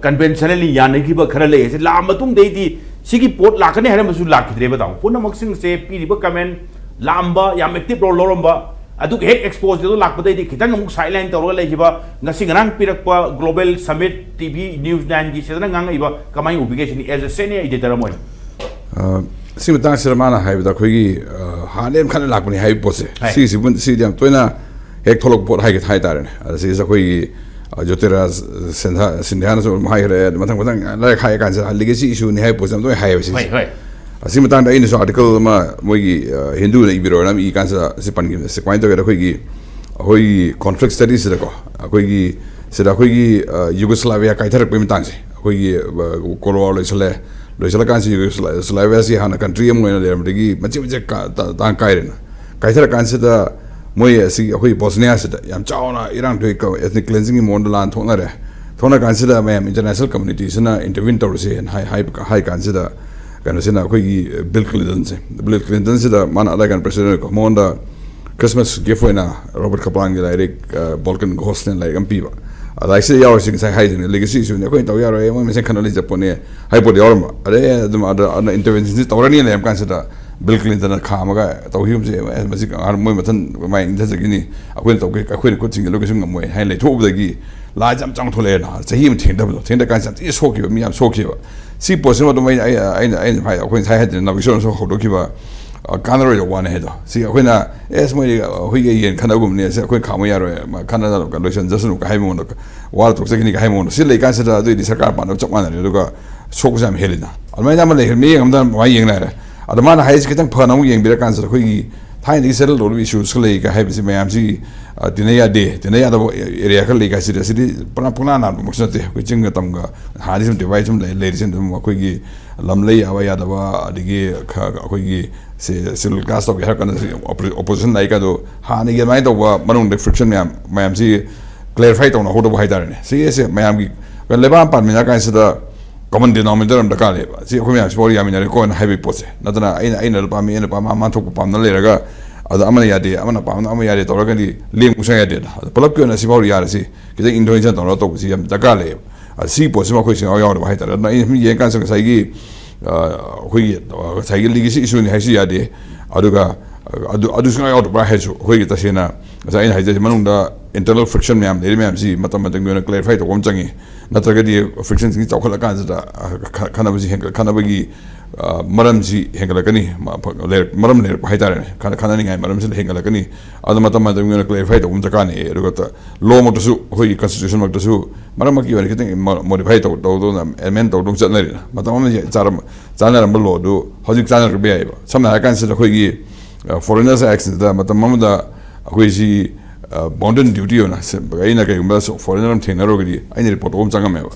ꯀꯟꯚꯦꯟꯁꯅꯦꯜꯂꯤ ꯌꯥꯅꯈꯤꯕ ꯈꯔ ꯂꯩ꯫ ꯑꯁꯤ ꯂꯥꯛꯑ ꯃꯇꯨꯡꯗꯩꯗꯤ ꯁꯤꯒꯤ ꯄꯣꯠ ꯂꯥꯛꯀꯅꯤ ꯍꯥꯏꯔꯝꯕꯁꯨ ꯂꯥꯛꯈꯤꯗ꯭ꯔꯦꯕ, ꯇꯥꯃꯣ꯫ ꯄꯨꯝꯅꯃꯛꯁꯤꯡꯁꯦ ꯄꯤꯔꯤꯕ ꯀꯃꯦꯟ, ꯂꯥꯛꯑꯝꯕ, ꯌꯥꯝ ꯑꯦꯛꯇꯤꯚ ꯔꯣꯜ ꯂꯧꯔꯝꯕ, ꯑꯗꯨꯒ ꯍꯦꯛ ꯑꯦꯛꯁꯄꯣꯖꯦꯗꯣ ꯂꯥꯛꯄꯗꯩꯗꯤ ꯈꯤꯇꯪ ꯑꯃꯨꯛ ꯁꯥꯏꯠ ꯂꯥꯏꯟ ꯇꯧꯔꯒ ꯂꯩꯈꯤꯕ, ꯉꯁꯤ ꯉꯔꯥꯡ ꯄꯤꯔꯛꯄ global submit T V news ꯅꯥꯏꯟꯒꯤ ꯁꯤꯗꯅ ꯉꯥꯡꯉꯛꯏꯕ, ꯀꯃꯥꯏꯅ ꯎꯕꯤꯒꯦ ꯁꯤꯅꯤ, as a senior editor ꯑꯃ ꯑꯣꯏꯅ? ꯑ, ꯁꯤ ꯃꯇꯥꯡꯁꯤꯗ ꯃꯥꯅ ꯍꯥꯏꯕꯗ ꯑꯩꯈꯣꯏꯒꯤ, ꯑ, ꯍꯥꯟꯅ ꯌꯥꯝ ꯈꯟꯅ ꯂꯥꯛꯄꯅꯤ ꯍꯥꯏꯕ ꯄꯣꯠꯁꯦ꯫ ꯍꯥꯏ꯫ ꯁꯤꯒꯤꯁꯤꯕꯨ, ꯁꯤꯗꯤ ꯌꯥꯝ ꯇꯣꯏꯅ ꯍꯦꯛ ꯊꯣꯛꯂꯛꯄ ꯄꯣꯠ ꯍꯥꯏꯒꯦ ꯍꯥꯏꯇꯥꯔꯦꯅꯦ꯫ ꯑꯗ ꯁꯤꯁꯦ ꯑꯩꯈꯣꯏꯒꯤ, ꯑ, ꯖꯣꯇꯤꯔꯥꯖ ꯁꯤꯟꯙ-, ꯁꯤꯟꯙꯤꯌꯥꯅꯁꯨ ꯑꯗꯨꯝ ꯍꯥꯏꯈ꯭ꯔꯦ꯫ ꯑꯗꯨ ꯃꯊꯪ ꯃꯊꯪ ꯂꯥꯏꯔꯤꯛ ꯍꯥꯏ ꯀꯥꯟꯁꯤꯗ ꯂꯤꯒꯦꯁꯤ ꯏꯁꯨꯅꯤ ꯍꯥꯏꯕ ꯄꯣꯠꯁꯦ ꯌꯥꯝ ꯇꯣꯏꯅ ꯍꯥꯏꯌꯦꯕ ꯁꯤꯁꯦ꯫ ꯍꯣꯏ, ꯍꯣꯏ꯫ ꯑꯁꯤ ꯃꯇꯥꯡꯗ ꯑꯩꯅꯁꯨ ꯑꯥꯔꯇꯤꯀꯜ ꯑꯃ ꯃꯣꯏꯒꯤ, ꯑ, ꯍꯤꯟꯗꯨꯗ ꯏꯕꯤꯔꯣꯅ ꯑꯃ ꯏ ꯀꯥꯟꯁꯤꯗ ꯁꯤ ꯄꯟꯈꯤꯕꯅꯦ꯫ ꯁꯤ ꯀꯃꯥꯏꯅ ꯇꯧꯒꯦꯗ ꯑꯩꯈꯣꯏꯒꯤ, ꯑꯩꯈꯣꯏꯒꯤ ꯀꯣꯟꯐ꯭ꯂꯤꯛ ꯁ꯭ꯇꯗꯤꯁꯤꯗꯀꯣ, ꯑꯩꯈꯣꯏꯒꯤ ꯁꯤꯗ ꯑꯩꯈꯣꯏꯒꯤ, ꯑ, ꯌꯨꯒꯣꯁ꯭ꯂꯥꯚꯤꯌꯥ ꯀꯥꯏꯊꯔꯛꯄꯒꯤ ꯃꯇꯥꯡꯁꯦ, ꯑꯩꯈꯣꯏꯒꯤ, ꯑ, ꯀꯣꯜ ꯋꯥꯔ ꯂꯣꯏꯁꯤꯜꯂꯦ꯫ ꯂꯣꯏꯁꯤꯜꯂꯀꯥꯟꯁꯤ ꯌꯨꯒꯣꯁ꯭ꯂꯥ-, ꯁ꯭ꯂꯥꯚꯤꯌꯥꯁꯤ ꯍꯥꯟꯅ ꯀꯟꯇ꯭ꯔꯤ ꯑꯃ ꯑꯣꯏꯅ ꯂꯩꯔꯝꯕꯗꯒꯤ ꯃꯆꯦꯠ ꯃꯆꯦꯠ ꯀꯥ-, ꯇꯥ-, ꯇꯥꯡ ꯀꯥꯏꯔꯦꯅ꯫ ꯀꯥꯏꯊꯔꯀꯥꯟꯁꯤꯗ ꯃꯣꯏ ꯑꯁꯤꯒꯤ ꯑꯩꯈꯣꯏ ꯕꯣꯁꯅꯤꯌꯥꯁꯤꯗ ꯌꯥꯝ ꯆꯥꯎꯅ ꯏꯔꯥꯡ ꯊꯣꯛꯏ, ꯀ-, ethnic cleansingꯒꯤ ꯃꯑꯣꯡꯗ ꯂꯥꯟ ꯊꯣꯛꯅꯔꯦ꯫ ꯊꯣꯛꯅ ꯀꯥꯟꯁꯤꯗ ꯃꯌꯥꯝ ꯏꯟꯇꯔꯅꯦꯁꯅꯦꯜ ꯀꯝꯃꯨꯅꯤꯇꯤꯁꯤꯅ ꯏꯟꯇꯔꯚꯤꯟ ꯇꯧꯔꯁꯦꯅ ꯍꯥꯏ, ꯍꯥꯏ, ꯍꯥꯏ ꯀꯥꯟꯁꯤꯗ ꯀꯩꯅꯣꯁꯤꯅ ꯑꯩꯈꯣꯏꯒꯤ ꯕꯤꯜ ꯀ꯭ꯂꯤꯟꯇꯟꯁꯦ, ꯕꯤꯜ ꯀ꯭ꯂꯤꯟꯇꯟꯁꯤꯗ ꯃꯥꯅ ꯑꯗꯥꯏ ꯀꯥꯟꯗ ꯄ꯭ꯔꯦꯁꯤꯗꯦꯟꯠ ꯑꯣꯏꯀꯣ, ꯃꯉꯣꯟꯗ ꯈ꯭ꯔꯤꯁꯃꯥꯁ ꯒꯤꯐ ꯑꯣꯏꯅ ꯔꯣꯕꯔꯠ ꯀꯄ꯭ꯂꯥꯟꯒꯤ ꯂꯥꯏꯔꯤꯛ, ꯑ, ꯕꯣꯜꯀꯟ ꯒꯣꯁꯅꯦ ꯂꯥꯏꯔꯤꯛ ꯑꯃ ꯄꯤꯕ꯫ ꯑ, ꯂꯥꯏꯔꯤꯛꯁꯤꯗ ꯌꯥꯎꯔꯤꯁꯤ ꯉꯁꯥꯏ ꯍꯥꯏꯗꯨꯅꯦ, ꯂꯤꯒꯦꯁꯤ ꯏꯁꯨꯅꯦ, ꯑꯩꯈꯣꯏꯅ ꯇꯧ ꯌꯥꯔꯣꯏ, ꯃꯣꯏ ꯃꯁꯦꯟ ꯈꯟꯅ ꯂꯩꯖꯄꯣꯠꯅꯦ ꯍꯥꯏ ꯄꯣꯠ ꯌꯥꯎꯔꯝꯕ꯫ ꯑꯗꯩ ꯑꯗꯨꯝ ꯑꯗ, ꯑꯗꯨꯅ ꯏꯟꯇꯔꯚꯦꯟꯁꯟꯁꯤ ꯇꯧꯔꯅꯤ ꯂꯩꯔꯝ ꯀꯥꯟꯁꯤꯗ ꯕꯤꯜ ꯀ꯭ꯂꯤꯟꯇꯟꯅ ꯈꯥꯝꯃꯒ ꯇꯧꯈꯤꯕꯁꯦ, "ꯑꯦ, ꯃꯁꯤ ꯃꯣꯏ ꯃꯊꯟ ꯃꯥꯏ ꯏꯟꯊꯖꯈꯤꯅꯤ, ꯑꯩꯈꯣꯏꯅ ꯇꯧꯒꯦ, ꯑꯩꯈꯣꯏꯅ ꯈꯨꯠ ꯊꯤꯡꯖꯤꯜꯂꯨ ꯀꯩꯁꯨ ꯉꯝꯃꯣꯏ" ꯍꯥꯏꯅ ꯂꯩꯊꯣꯛꯎꯕꯗꯒꯤ ꯂꯥꯟꯁꯦ ꯌꯥꯝ ꯆꯥꯎꯅ ꯊꯣꯛꯂꯛꯑꯦꯅ꯫ ꯆꯍꯤ ꯑꯃ ꯊꯦꯡꯅꯗꯕꯗꯣ, ꯊꯦꯡꯅꯗ ꯀꯥꯟꯁꯤꯗ ꯌꯥꯝ ꯊꯤꯅ ꯁꯣꯛꯈꯤꯕ, ꯃꯤ ꯌꯥꯝ ꯁꯣꯛꯈꯤꯕ꯫ ꯁꯤ ꯄꯣꯠꯁꯤꯃ ꯑꯗꯨꯝ ꯑꯩꯅ, ꯑꯩ-, ꯑꯩꯅ, ꯑꯩꯅ ꯍꯥꯏ, ꯑꯩꯈꯣꯏ ꯉꯁꯥꯏ ꯍꯥꯏꯗꯅ ꯅꯥꯎꯕꯤꯁꯣꯔꯅꯁꯨ ꯍꯧꯗꯣꯛꯈꯤꯕ, ꯑ, ꯀꯥꯟꯅꯔꯣꯏꯗꯕ ꯋꯥꯅꯤ ꯍꯥꯏꯗꯣ꯫ ꯁꯤ ꯑꯩꯈꯣꯏꯅ, "ꯑꯦꯁ, ꯃꯣꯏꯗꯤ ꯍꯨꯏꯒ ꯌꯦꯟ ꯈꯠꯅꯒꯨꯝꯕꯅꯦ, ꯁꯤ ꯑꯩꯈꯣꯏ ꯈꯥꯝꯃ ꯌꯥꯔꯣꯏ, ꯃꯥ ꯈꯠꯅꯗꯅ ꯂꯣꯏꯁꯤꯟꯖꯁꯅꯨ" ꯀ ꯍꯥꯏꯕ ꯃꯑꯣꯡꯗ, "ꯋꯥꯔ ꯇꯣꯛꯆꯈꯤꯅꯤ" ꯀ ꯍꯥꯏꯕ ꯃꯑꯣꯡꯗ꯫ ꯁꯤ ꯂꯩꯀꯥꯟꯁꯤꯗ ꯑꯗꯨꯏꯗꯤ ꯁꯔꯀꯥꯔ ꯄꯥꯟꯅꯕ ꯆꯞ ꯃꯥꯟꯅꯔꯦ, ꯑꯗꯨꯒ ꯁꯣꯛꯄꯁꯨ ꯌꯥꯝ ꯍꯦꯜꯂꯤꯅ꯫ ꯑꯗꯨꯃꯥꯏꯅ ꯑꯃ ꯂꯩꯈ꯭ꯔꯦ, ꯃꯤꯠꯌꯦꯡ ꯑꯃꯗ ꯑꯗꯨꯃꯥꯏꯅ ꯌꯦꯡ ꯂꯩꯔꯦ꯫ ꯑꯗꯣ ꯃꯥꯅ ꯍꯥꯏꯔꯤꯁꯤ ꯈꯤꯇꯪ ꯐꯅ ꯑꯃꯨꯛ ꯌꯦꯡꯕꯤꯔꯀꯥꯟꯁꯤꯗ ꯑꯩꯈꯣꯏꯒꯤ ꯊꯥꯏꯅꯗꯒꯤ ꯁꯦꯇꯜ ꯇꯧꯔꯤꯕ ꯏꯁꯨꯁꯀ ꯂꯩꯒ ꯍꯥꯏꯕꯁꯤ ꯃꯌꯥꯝꯁꯤ, ꯑ, ꯇꯤꯟꯅ ꯌꯥꯗꯦ, ꯇꯤꯟꯅ ꯌꯥꯗꯕ ꯑꯦꯔꯤꯌꯥ ꯈꯔ ꯂꯩ ꯀꯥꯏꯁꯤꯗ, ꯁꯤꯗꯤ ꯄꯨꯔꯥ ꯄꯨꯡꯅꯥ ꯅꯥꯟꯕꯃꯛꯁꯨ ꯅꯠꯇꯦ꯫ ꯑꯩꯈꯣꯏ ꯆꯤꯡꯒ ꯇꯝꯒ ꯍꯥꯟꯅꯗꯤ ꯁꯨꯝ ꯗꯤꯚꯥꯏꯠ ꯁꯨꯝ ꯂꯩ, ꯂꯩꯔꯤꯁꯤꯅ ꯑꯗꯨꯝ ꯑꯩꯈꯣꯏꯒꯤ ꯂꯝ ꯂꯩ ꯌꯥꯕ ꯌꯥꯗꯕ, ꯑꯗꯒꯤ ꯈ-, ꯑꯩꯈꯣꯏꯒꯤ ꯁꯤ ꯁꯦꯗꯨꯜ ꯀꯥꯁ ꯇꯧꯒꯦ ꯍꯥꯏꯔ ꯀꯥꯟꯗ ꯁꯤ ꯑꯣꯄꯣ-, ꯑꯣꯄꯣꯖꯤꯁꯟ ꯂꯥꯛꯏ ꯀꯥꯗꯣ ꯍꯥꯟꯅꯒꯤ ꯑꯗꯨꯃꯥꯏꯅ ꯇꯧꯕ ꯃꯅꯨꯡꯗ ꯐ꯭ꯔꯤꯛꯁꯟ ꯃꯌꯥꯝ, ꯃꯌꯥꯝꯁꯤ ꯀ꯭ꯂꯦꯔꯤꯐꯥꯏ ꯇꯧꯅꯍꯧꯗꯕ ꯍꯥꯏꯇꯥꯔꯦꯅꯦ꯫ ꯁꯤꯒꯤꯁꯦ ꯃꯌꯥꯝꯒꯤ ꯂꯩꯕꯥꯛ ꯑꯃ ꯄꯥꯟꯃꯤꯟꯅꯔ ꯀꯥꯟꯁꯤꯗ ꯀꯃꯟ ꯗꯤꯅꯣꯃꯤꯅꯦꯇꯔ ꯑꯃ ꯗꯔꯀꯥꯔ ꯂꯩꯌꯦꯕ꯫ ꯁꯤ ꯑꯩꯈꯣꯏ ꯃꯌꯥꯝꯁꯤ ꯄꯥꯎ ꯌꯥꯃꯤꯟꯅꯔꯦꯀꯣꯅ ꯍꯥꯏꯕꯒꯤ ꯄꯣꯠꯁꯦ ꯅꯠꯇꯅ, ꯑꯩꯅ, ꯑꯩꯅ ꯂꯨꯄꯥ ꯃꯤ, ꯑꯩꯅ ꯂꯨꯄꯥ ꯃꯉꯥ, ꯃꯉꯥ ꯊꯣꯛꯄ ꯄꯥꯝꯅ ꯂꯩꯔꯒ ꯑꯗ ꯑꯃꯅ ꯌꯥꯗꯦ, ꯑꯃꯅ ꯄꯥꯝꯕꯅ ꯑꯃ ꯌꯥꯗꯦ ꯇꯧꯔꯒꯗꯤ ꯂꯦꯡꯕ ꯁꯨꯡꯌꯥ ꯌꯥꯗꯦꯗ꯫ ꯑꯗ ꯄꯨꯂꯞꯀꯤ ꯑꯣꯏꯅ ꯁꯤꯐꯥꯎ ꯌꯥꯔꯁꯤ, ꯈꯤꯇꯪ ꯏꯟꯊꯣꯛ ꯏꯟꯁꯤꯟ ꯇꯧꯔꯒ ꯇꯧꯕꯁꯤ ꯌꯥꯝ ꯗꯔꯀꯥꯔ ꯂꯩꯌꯦꯕ꯫ ꯑꯗ ꯁꯤꯒꯤ ꯄꯣꯠꯁꯤꯃ ꯑꯩꯈꯣꯏ ꯁꯨꯡꯌꯥꯎ ꯌꯥꯎꯗꯕ ꯍꯥꯏꯇꯥꯔꯦ꯫ ꯑꯗꯨꯅ ꯑꯩꯅ ꯁꯨꯝ ꯌꯦꯡꯀꯥꯟꯗ ꯉꯁꯥꯏꯒꯤ, ꯑ, ꯑꯩꯈꯣꯏꯒꯤ, ꯑ, ꯉꯁꯥꯏꯒꯤ ꯂꯤꯒꯦꯁꯤ ꯏꯁꯨꯅꯤ ꯍꯥꯏꯁꯨ ꯌꯥꯗꯦ, ꯑꯗꯨꯒ, ꯑ, ꯑꯗꯨ, ꯑꯗꯨ ꯁꯨꯡꯌꯥꯎ ꯌꯥꯎꯗꯕ꯭ꯔꯥ ꯍꯥꯏꯁꯨ ꯑꯩꯈꯣꯏꯒꯤ ꯇꯁꯦꯡꯅ ꯉꯁꯥꯏ ꯑꯩꯅ ꯍꯥꯏꯖꯔꯤꯁꯦ ꯃꯅꯨꯡꯗ internal friction ꯃꯌꯥꯝ ꯂꯩꯔꯤ ꯃꯌꯥꯝꯁꯤ ꯃꯇꯝ ꯃꯇꯝꯒꯤ ꯑꯣꯏꯅ clarify ꯇꯧꯕ ꯑꯃ ꯆꯪꯉꯤ꯫ ꯅꯠꯇ꯭ꯔꯒꯗꯤ frictionꯁꯤꯡꯁꯤ ꯆꯥꯎꯈꯠꯂꯀꯥꯟꯁꯤꯗ, ꯑ, ꯈ-, ꯈꯠꯅꯕꯁꯤ ꯍꯦꯟꯒꯠ-, ꯈꯠꯅꯕꯒꯤ, ꯑ, ꯃꯔꯝꯁꯤ ꯍꯦꯟꯒꯠꯂꯛꯀꯅꯤ꯫ ꯃ-, ꯐ-, ꯂꯩꯔꯛ-, ꯃꯔꯝ ꯂꯩꯔꯛꯄ ꯍꯥꯏꯇꯥꯔꯦꯅꯦ꯫ ꯈꯠꯅ-, ꯈꯠꯅꯅꯤꯡꯉꯥꯏ ꯃꯔꯝꯁꯤꯅ ꯍꯦꯟꯒꯠꯂꯛꯀꯅꯤ꯫ ꯑꯗꯨ ꯃꯇꯝ ꯃꯇꯝꯒꯤ ꯑꯣꯏꯅ clarify ꯇꯧꯕ ꯑꯃ ꯗꯔꯀꯥꯔꯅꯤ꯫ ꯑꯗꯨꯒ ꯇ-, lawꯃꯛꯇꯁꯨ, ꯑꯩꯈꯣꯏꯒꯤ constitutionꯃꯛꯇꯁꯨ ꯃꯔꯛ ꯃꯔꯛꯀꯤ ꯑꯣꯏꯅ ꯈꯤꯇꯪ ꯃ-, modify ꯇꯧ-, ꯇꯧꯗꯧꯅ, amend ꯇꯧꯗꯧꯅ ꯆꯠꯅꯔꯤꯅ꯫ ꯃꯇꯝ ꯑꯃꯗ ꯆꯥꯔꯝ-, ꯆꯥꯅꯔꯝꯕ lawꯗꯨ ꯍꯧꯖꯤꯛ ꯆꯥꯅꯔꯛꯄ ꯌꯥꯏꯑꯕ꯫ ꯁꯝꯅ ꯍꯥꯏꯔꯀꯥꯟꯁꯤꯗ ꯑꯩꯈꯣꯏꯒꯤ, ꯑ, Foreigners Actꯁꯤꯗ ꯃꯇꯝ ꯑꯃꯗ ꯑꯩꯈꯣꯏꯁꯤ, ꯑ, bounden duty ꯑꯣꯏꯅ ꯁꯦ-, ꯑꯩꯅ ꯀꯩꯒꯨꯝꯕ ꯁꯨ-, foreigner ꯑꯃ ꯊꯦꯡꯅꯔꯨꯔꯒꯗꯤ ꯑꯩꯅ report ꯇꯧꯕ ꯑꯃ ꯆꯪꯉꯝꯃꯦꯕ꯫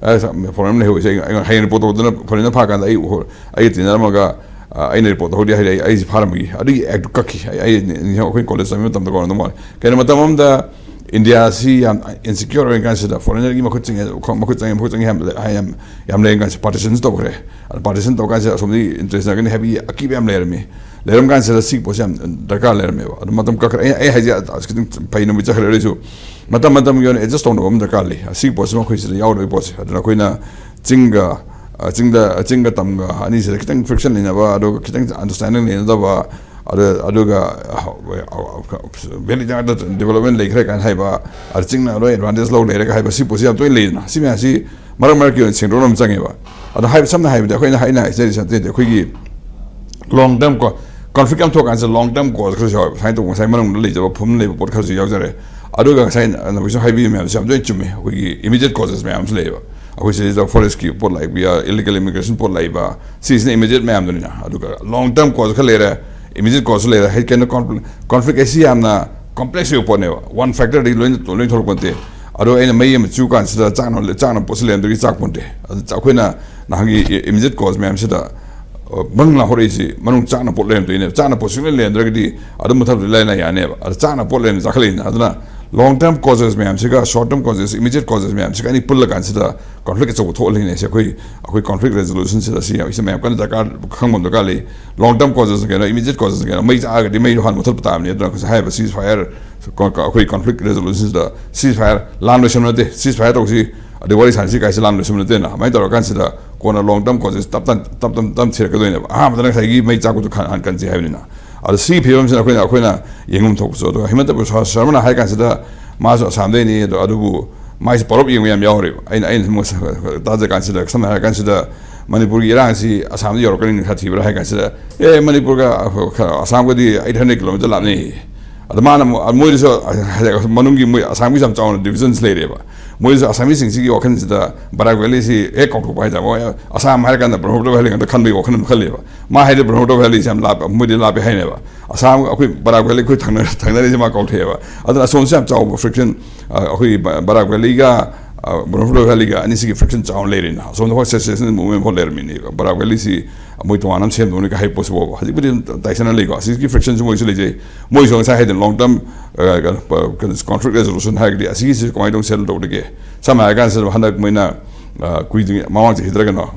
ꯑ, ꯁ-, foreigner ꯑꯃ ꯂꯩꯍꯧꯔꯤꯁꯦ ꯑꯩ, ꯑꯩ ꯍꯌꯦꯡ report ꯇꯧꯗꯅ foreigner ꯐꯥꯀꯥꯟꯗ ꯑꯩ ꯎꯍꯧ-, ꯑꯩꯒ ꯇꯤꯟꯅꯔꯝꯃꯒ, ꯑ, ꯑꯩꯅ report ꯇꯧꯍꯧꯗꯦ ꯍꯥꯏꯔꯦ, ꯑꯩ, ꯑꯩꯁꯦ ꯐꯥꯔꯝꯕꯒꯤ꯫ ꯑꯗꯨꯒꯤ actꯇꯨ ꯀꯛꯈꯤ꯫ ꯑꯩ, ꯑꯩ ꯅꯤꯡꯁꯤꯡ-, ꯑꯩꯈꯣꯏ college ꯇꯝꯕ ꯃꯇꯝꯗ ꯀꯣꯟꯅꯗꯧ ꯃꯥꯜꯂꯦ꯫ ꯀꯩꯅꯣ ꯃꯇꯝ ꯑꯃꯗ ꯏꯟꯗꯤꯌꯥꯁꯤ ꯌꯥꯝ insecure ꯑꯣꯏꯔꯤ ꯀꯥꯟꯁꯤꯗ, foreignerꯒꯤ ꯃꯈꯨꯠ ꯆꯪꯉꯦ, ꯃꯈꯨꯠ ꯆꯪꯉꯦ, ꯃꯈꯨꯠ ꯆꯪꯉꯦ ꯌꯥꯝ, ꯌꯥꯝ, ꯌꯥꯝ ꯂꯩꯔꯤ ꯀꯥꯟꯁꯤꯗ partitionꯁꯨ ꯇꯧꯈ꯭ꯔꯦ꯫ ꯑꯗ partition ꯇꯧ ꯀꯥꯟꯁꯤꯗ ꯑꯁꯣꯝꯗꯒꯤ interest ꯂꯥꯛꯀꯅꯤ ꯍꯥꯏꯕꯒꯤ ꯑꯀꯤꯕ ꯌꯥꯝ ꯂꯩꯔꯝꯃꯤ꯫ ꯂꯩꯔꯝ ꯀꯥꯟꯁꯤꯗ ꯁꯤꯒꯤ ꯄꯣꯠꯁꯦ ꯌꯥꯝ ꯗꯔꯀꯥꯔ ꯂꯩꯔꯝꯃꯦꯕ꯫ ꯑꯗꯨ ꯃꯇꯝ ꯀꯛꯈ꯭ꯔꯦ꯫ ꯑꯩ, ꯑꯩ ꯍꯥꯏꯁꯦ ꯑꯁ ꯈꯤꯇꯪ ꯐꯩꯅꯕꯨꯗꯤ ꯆꯠꯈ꯭ꯔꯦ, ꯑꯗꯨ ꯑꯣꯏꯔꯁꯨ ꯃꯇꯝ ꯃꯇꯝꯒꯤ ꯑꯣꯏꯅ adjust ꯇꯧꯅꯕ ꯑꯃ ꯗꯔꯀꯥꯔ ꯂꯩ꯫ ꯑꯁꯤꯒꯤ ꯄꯣꯠꯁꯤꯃ ꯑꯩꯈꯣꯏ ꯁꯤꯗ ꯌꯥꯎꯗꯕꯒꯤ ꯄꯣꯠꯁꯦ꯫ ꯑꯗꯨꯅ ꯑꯩꯈꯣꯏꯅ ꯆꯤꯡꯒ, ꯑ, ꯆꯤꯡꯗ, ꯆꯤꯡꯒ ꯇꯝꯒ ꯑꯅꯤꯁꯤꯗ ꯈꯤꯇꯪ friction ꯂꯩꯅꯕ, ꯑꯗꯨꯒ ꯈꯤꯇꯪ understanding ꯂꯩꯅꯗꯕ, ꯑꯗꯨ, ꯑꯗꯨꯒ, ꯑ, valley ꯉꯥꯛꯇ development ꯂꯩꯈ꯭ꯔꯦ ꯀꯥꯏꯅ ꯍꯥꯏꯕ, ꯑꯗ ꯆꯤꯡꯅ ꯂꯣꯏ advantage ꯂꯧ ꯂꯩꯔꯦꯒ ꯍꯥꯏꯕ, ꯁꯤ ꯄꯣꯠꯁꯤ ꯌꯥꯝ ꯇꯣꯏꯅ ꯂꯩꯗꯅ꯫ ꯁꯤ ꯃꯌꯥꯝꯁꯤ ꯃꯔꯛ ꯃꯔꯛꯀꯤ ꯑꯣꯏꯅ ꯁꯦꯡꯗꯣꯛꯅꯕ ꯆꯪꯉꯦꯕ꯫ ꯑꯗꯣ ꯍꯥꯏꯕ, ꯁꯝꯅ ꯍꯥꯏꯔꯕꯗ ꯑꯩꯈꯣꯏꯅ, ꯑꯩꯅ ꯍꯥꯏꯖꯔꯤꯁꯦ ꯑꯇꯩ ꯅꯠꯇꯦ, ꯑꯩꯈꯣꯏꯒꯤ long term ꯀꯣ, conflict ꯌꯥꯝ ꯊꯣꯛꯑꯀꯥꯟꯁꯤꯗ long term cause ꯈꯔꯁꯨ ꯌꯥꯎꯋꯦꯕ꯫ ꯁꯨꯃꯥꯏꯅ ꯇꯧꯕ, ꯉꯁꯥꯏ ꯃꯅꯨꯡꯗ ꯂꯩꯖꯕ ꯐꯨꯝ ꯂꯩꯕ ꯄꯣꯠ ꯈꯔꯁꯨ ꯌꯥꯎꯖꯔꯦ꯫ ꯑꯗꯨꯒ ꯉꯁꯥꯏ ꯅꯕꯤꯁꯨ ꯍꯥꯏꯕꯤꯕ ꯃꯌꯥꯝꯁꯦ ꯌꯥꯝ ꯂꯣꯏꯅ ꯆꯨꯝꯃꯦ꯫ ꯑꯩꯈꯣꯏꯒꯤ immediate causes ꯃꯌꯥꯝꯁꯨ ꯂꯩꯌꯦꯕ꯫ ꯑꯩꯈꯣꯏ ꯁꯤꯗꯩꯁꯤꯗ forestꯀꯤ ꯄꯣꯠ ꯂꯥꯛꯏꯕ, illegal immigration ꯄꯣꯠ ꯂꯥꯛꯏꯕ, ꯁꯤꯁꯤꯅ immediate ꯃꯌꯥꯝꯗꯨꯅꯤꯅ꯫ ꯑꯗꯨꯒ long term cause ꯈꯔ ꯂꯩꯔꯦ, immediate cause ꯂꯩꯔꯦ, ꯍꯥꯏꯗꯤ ꯀꯩꯅꯣ, conflict, conflict ꯍꯥꯏꯁꯤ ꯌꯥꯝꯅ complex ꯑꯣꯏꯕ ꯄꯣꯠꯅꯦꯕ꯫ One factorꯗꯒꯤ ꯂꯣꯏꯅ, ꯂꯣꯏꯅ ꯊꯣꯛꯂꯛꯄ ꯅꯠꯇꯦ꯫ ꯑꯗꯣ ꯑꯩꯅ ꯃꯩ ꯑꯃ ꯆꯨ ꯀꯥꯟꯁꯤꯗ ꯆꯥꯛꯅ, ꯆꯥꯛꯅ ꯄꯣꯠꯁꯤ ꯂꯩꯔꯝꯗꯒꯤ ꯆꯥꯛ ꯄꯣꯟꯇꯦ꯫ ꯑꯗꯨ ꯑꯩꯈꯣꯏꯅ ꯅꯍꯥꯟꯒꯤ immediate cause ꯃꯌꯥꯝꯁꯤꯗ, ꯑ, ꯕꯪ ꯂꯥꯎ ꯍꯧꯔꯛꯏꯁꯤ ꯃꯅꯨꯡ ꯆꯥꯛꯅ ꯄꯣꯠ ꯂꯩꯔꯝꯗꯣꯏꯅꯦꯕ꯫ ꯆꯥꯛꯅ ꯄꯣꯠ ꯁꯨꯡꯂꯩ ꯂꯩꯔꯝꯗ꯭ꯔꯒꯗꯤ ꯑꯗꯨꯝ ꯃꯊꯛꯇ ꯏꯂꯥꯏ ꯂꯥꯏ ꯌꯥꯅꯦꯕ꯫ ꯑꯗ ꯆꯥꯛꯅ ꯄꯣꯠ ꯂꯩꯔꯝꯗ ꯆꯥꯈꯠꯂꯛꯏꯅ꯫ ꯑꯗꯨꯅ long term causes ꯃꯌꯥꯝꯁꯤꯒ short term causes, immediate causes ꯃꯌꯥꯝꯁꯤꯒ ꯑꯅꯤ ꯄꯨꯜꯂ ꯀꯥꯟꯁꯤꯗ ꯀꯣꯟꯐ꯭ꯂꯤꯛ ꯑꯆꯧꯕ ꯊꯣꯛꯍꯜꯂꯤꯅꯦ꯫ ꯁꯤ ꯑꯩꯈꯣꯏ ꯑꯩꯈꯣꯏ ꯀꯣꯟꯐ꯭ꯂꯤꯛ ꯔꯦꯖꯣꯂꯨꯁꯟꯁꯤꯗ ꯁꯤ ꯌꯥꯝ ꯃꯌꯥꯝ ꯀꯟꯅ ꯗꯔꯀꯥꯔ ꯈꯪꯕ ꯑꯃ ꯗꯔꯀꯥꯔ ꯂꯩ꯫ ꯂꯣꯡ ꯇꯔꯝ ꯀꯣꯖꯦꯁ ꯀꯩꯅꯣ, ꯏꯃꯤꯗꯤꯌꯦꯠ ꯀꯣꯖꯦꯁ ꯀꯩꯅꯣ, ꯃꯩ ꯆꯥꯛꯑꯒꯗꯤ ꯃꯩꯗꯣ ꯍꯥꯟꯅ ꯃꯨꯊꯠꯄ ꯇꯥꯕꯅꯤ꯫ ꯑꯗꯨꯅ ꯑꯩꯈꯣꯏꯁꯦ ꯍꯥꯏꯔꯤꯕ ꯁꯤꯁ ꯐꯥꯌꯔ, ꯑꯩꯈꯣꯏ ꯀꯣꯟꯐ꯭ꯂꯤꯛ ꯔꯦꯖꯣꯂꯨꯁꯟꯁꯤꯗ ꯁꯤꯁ ꯐꯥꯌꯔ ꯂꯥꯟ ꯂꯣꯏꯁꯟꯕ ꯅꯠꯇꯦ, ꯁꯤꯁ ꯐꯥꯌꯔ ꯇꯧꯁꯤ, ꯑꯗꯩ ꯋꯥꯔꯤ ꯁꯥꯟꯅꯁꯤ ꯀꯥꯏꯁꯤ ꯂꯥꯟ ꯂꯣꯏꯁꯟꯕ ꯅꯠꯇꯦꯅ꯫ ꯑꯗꯨꯃꯥꯏꯅ ꯇꯧꯔꯀꯥꯟꯁꯤꯗ ꯀꯣꯟꯅ ꯂꯣꯡ ꯇꯔꯝ ꯀꯣꯖꯦꯁ ꯇꯞ ꯇꯞ ꯇꯞ ꯇꯞ ꯇꯞ ꯊꯤꯔꯛꯀꯗꯣꯏꯅꯦꯕ꯫ ꯑꯍꯥꯟꯕꯗ ꯉꯁꯥꯏꯒꯤ ꯃꯩ ꯆꯥꯛꯄꯗꯨ ꯈꯟ-, ꯍꯥꯟ ꯀꯟꯁꯤ ꯍꯥꯏꯕꯅꯤꯅ꯫ ꯑꯗꯣ ꯁꯤꯒꯤ ꯐꯤꯕꯝꯁꯤꯅ ꯑꯩꯈꯣꯏꯅ ꯑꯩꯈꯣꯏꯅ ꯌꯦꯡꯐꯝ ꯊꯣꯛꯄꯁꯨ, ꯑꯗꯨꯒ ꯍꯤꯃꯟꯇ ꯕꯤꯁ꯭ꯋꯥ ꯁꯔꯃꯅ ꯍꯥꯏ ꯀꯥꯟꯁꯤꯗ ꯃꯥꯁꯨ ꯑꯁꯥꯝꯗꯩꯅꯤ, ꯑꯗꯣ ꯑꯗꯨꯕꯨ ꯃꯥꯏꯁꯦ ꯄꯔꯣꯞ ꯌꯦꯡꯕ ꯌꯥꯝ ꯌꯥꯎꯔꯦꯕ꯫ ꯑꯩꯅ ꯑꯩꯅ ꯁꯨꯝ ꯇꯥꯖ ꯀꯥꯟꯁꯤꯗ, ꯁꯝꯅ ꯍꯥꯏꯔ ꯀꯥꯟꯁꯤꯗ ꯃꯅꯤꯄꯨꯔꯒꯤ ꯏꯔꯥꯡꯁꯤ ꯑꯁꯥꯝꯗ ꯌꯧꯔꯛꯀꯅꯤ ꯈꯔ ꯊꯤꯕ꯭ꯔꯥ ꯍꯥꯏ ꯀꯥꯟꯁꯤꯗ, ꯑꯦ, ꯃꯅꯤꯄꯨꯔꯒ ꯑꯁꯥꯝꯒꯗꯤ ꯑꯩꯠ ꯍꯟꯗ꯭ꯔꯦꯠ ꯀꯤꯂꯣꯃꯤꯇꯔ ꯂꯥꯞꯅꯩ꯫ ꯑꯗ ꯃꯥꯅ ꯑꯃꯨꯛ, ꯃꯣꯏꯗꯁꯨ ꯃꯅꯨꯡꯒꯤ ꯃꯣꯏ ꯑꯁꯥꯝꯒꯤꯁꯨ ꯌꯥꯝ ꯆꯥꯎꯅ ꯗꯤꯕꯤꯖꯟꯁ ꯂꯩꯔꯦꯕ꯫ ꯃꯣꯏꯗꯁꯨ ꯑꯁꯥꯃꯤꯁꯁꯤꯡꯁꯤꯒꯤ ꯋꯥꯈꯜꯁꯤꯗ ꯕꯔꯥꯛ ꯚꯦꯂꯤꯁꯤ ꯍꯦꯛ ꯀꯥꯎꯊꯣꯛꯄ ꯍꯥꯏꯇꯥꯔꯦ꯫ ꯃꯣꯏ ꯑꯁꯥꯝ ꯍꯥꯏꯔ ꯀꯥꯟꯗ ꯕ꯭ꯔꯍꯃꯄꯨꯇ꯭ꯔ ꯚꯦꯂꯤ ꯉꯥꯛꯇ ꯈꯟꯕꯒꯤ ꯋꯥꯈꯜ ꯑꯃ ꯈꯜꯂꯦꯕ꯫ ꯃꯥ ꯍꯥꯏꯗꯤ ꯕ꯭ꯔꯍꯃꯄꯨꯇ꯭ꯔ ꯚꯦꯂꯤꯁꯤ ꯌꯥꯝ ꯂꯥꯞꯄ, ꯃꯣꯏꯗꯤ ꯂꯥꯞꯄꯦ ꯍꯥꯏꯅꯦꯕ꯫ ꯑꯁꯥꯝ, ꯑꯩꯈꯣꯏ ꯕꯔꯥꯛ ꯚꯦꯂꯤ ꯑꯩꯈꯣꯏ ꯊꯪꯅ-, ꯊꯪꯅꯔꯤꯁꯦ ꯃꯥ ꯀꯥꯎꯊꯣꯛꯑꯦꯕ꯫ ꯑꯗꯨꯅ ꯑꯁꯣꯝꯁꯨ ꯌꯥꯝ ꯆꯥꯎꯕ ꯐ꯭ꯔꯦꯛꯁꯟ, ꯑꯩꯈꯣꯏꯒꯤ ꯕ-, ꯕꯔꯥꯛ ꯚꯦꯂꯤꯒ, ꯑ, ꯕ꯭ꯔꯍꯃꯄꯨꯇ꯭ꯔ ꯚꯦꯂꯤꯒ ꯑꯅꯤꯁꯤꯒꯤ ꯐ꯭ꯔꯦꯛꯁꯟ ꯆꯥꯎꯅ ꯂꯩꯔꯤꯅ꯫ ꯑꯁꯣꯝꯗ ꯍꯣꯏ ꯁꯦꯁꯦꯁꯟ ꯃꯨꯚꯃꯦꯟ ꯐꯥꯎ ꯂꯩꯔꯝꯃꯤꯅꯦꯕ꯫ ꯕꯔꯥꯛ ꯚꯦꯂꯤꯁꯤ ꯃꯣꯏ ꯇꯣꯉꯥꯟꯅ ꯑꯃ ꯁꯦꯝꯗꯧꯅꯤ ꯀ ꯍꯥꯏ ꯄꯣꯠꯁꯤꯐꯥꯎꯕ ꯍꯧꯖꯤꯛꯄꯨꯗꯤ ꯑꯗꯨꯝ ꯇꯥꯏꯁꯟꯅ ꯂꯩꯀꯣ꯫ ꯑꯁꯤꯒꯤ ꯐ꯭ꯔꯦꯛꯁꯟꯁꯨ ꯃꯣꯏꯁꯨ ꯂꯩꯖꯩ꯫ ꯃꯣꯏꯁꯨ ꯉꯁꯥꯏ ꯍꯥꯏꯗꯤ ꯂꯣꯡ ꯇꯔꯝ, ꯑ, ꯀꯩꯅꯣ, ꯀꯣꯟꯐ꯭ꯂꯤꯛ ꯔꯦꯖꯣꯂꯨꯁꯟ ꯍꯥꯏꯔꯒꯗꯤ ꯑꯁꯤꯒꯤꯁꯤ ꯀꯃꯥꯏꯅ ꯇꯧꯅ ꯁꯦꯇꯜ ꯇꯧꯗꯒꯦ? ꯁꯝꯅ ꯍꯥꯏꯔ ꯀꯥꯟꯁꯤꯗ ꯍꯟꯗꯛ ꯃꯣꯏꯅ, ꯑ, ꯀꯨꯏꯗ꯭ꯔꯤ ꯃꯃꯥꯡ ꯆꯍꯤꯗꯔ ꯀꯩꯅꯣ,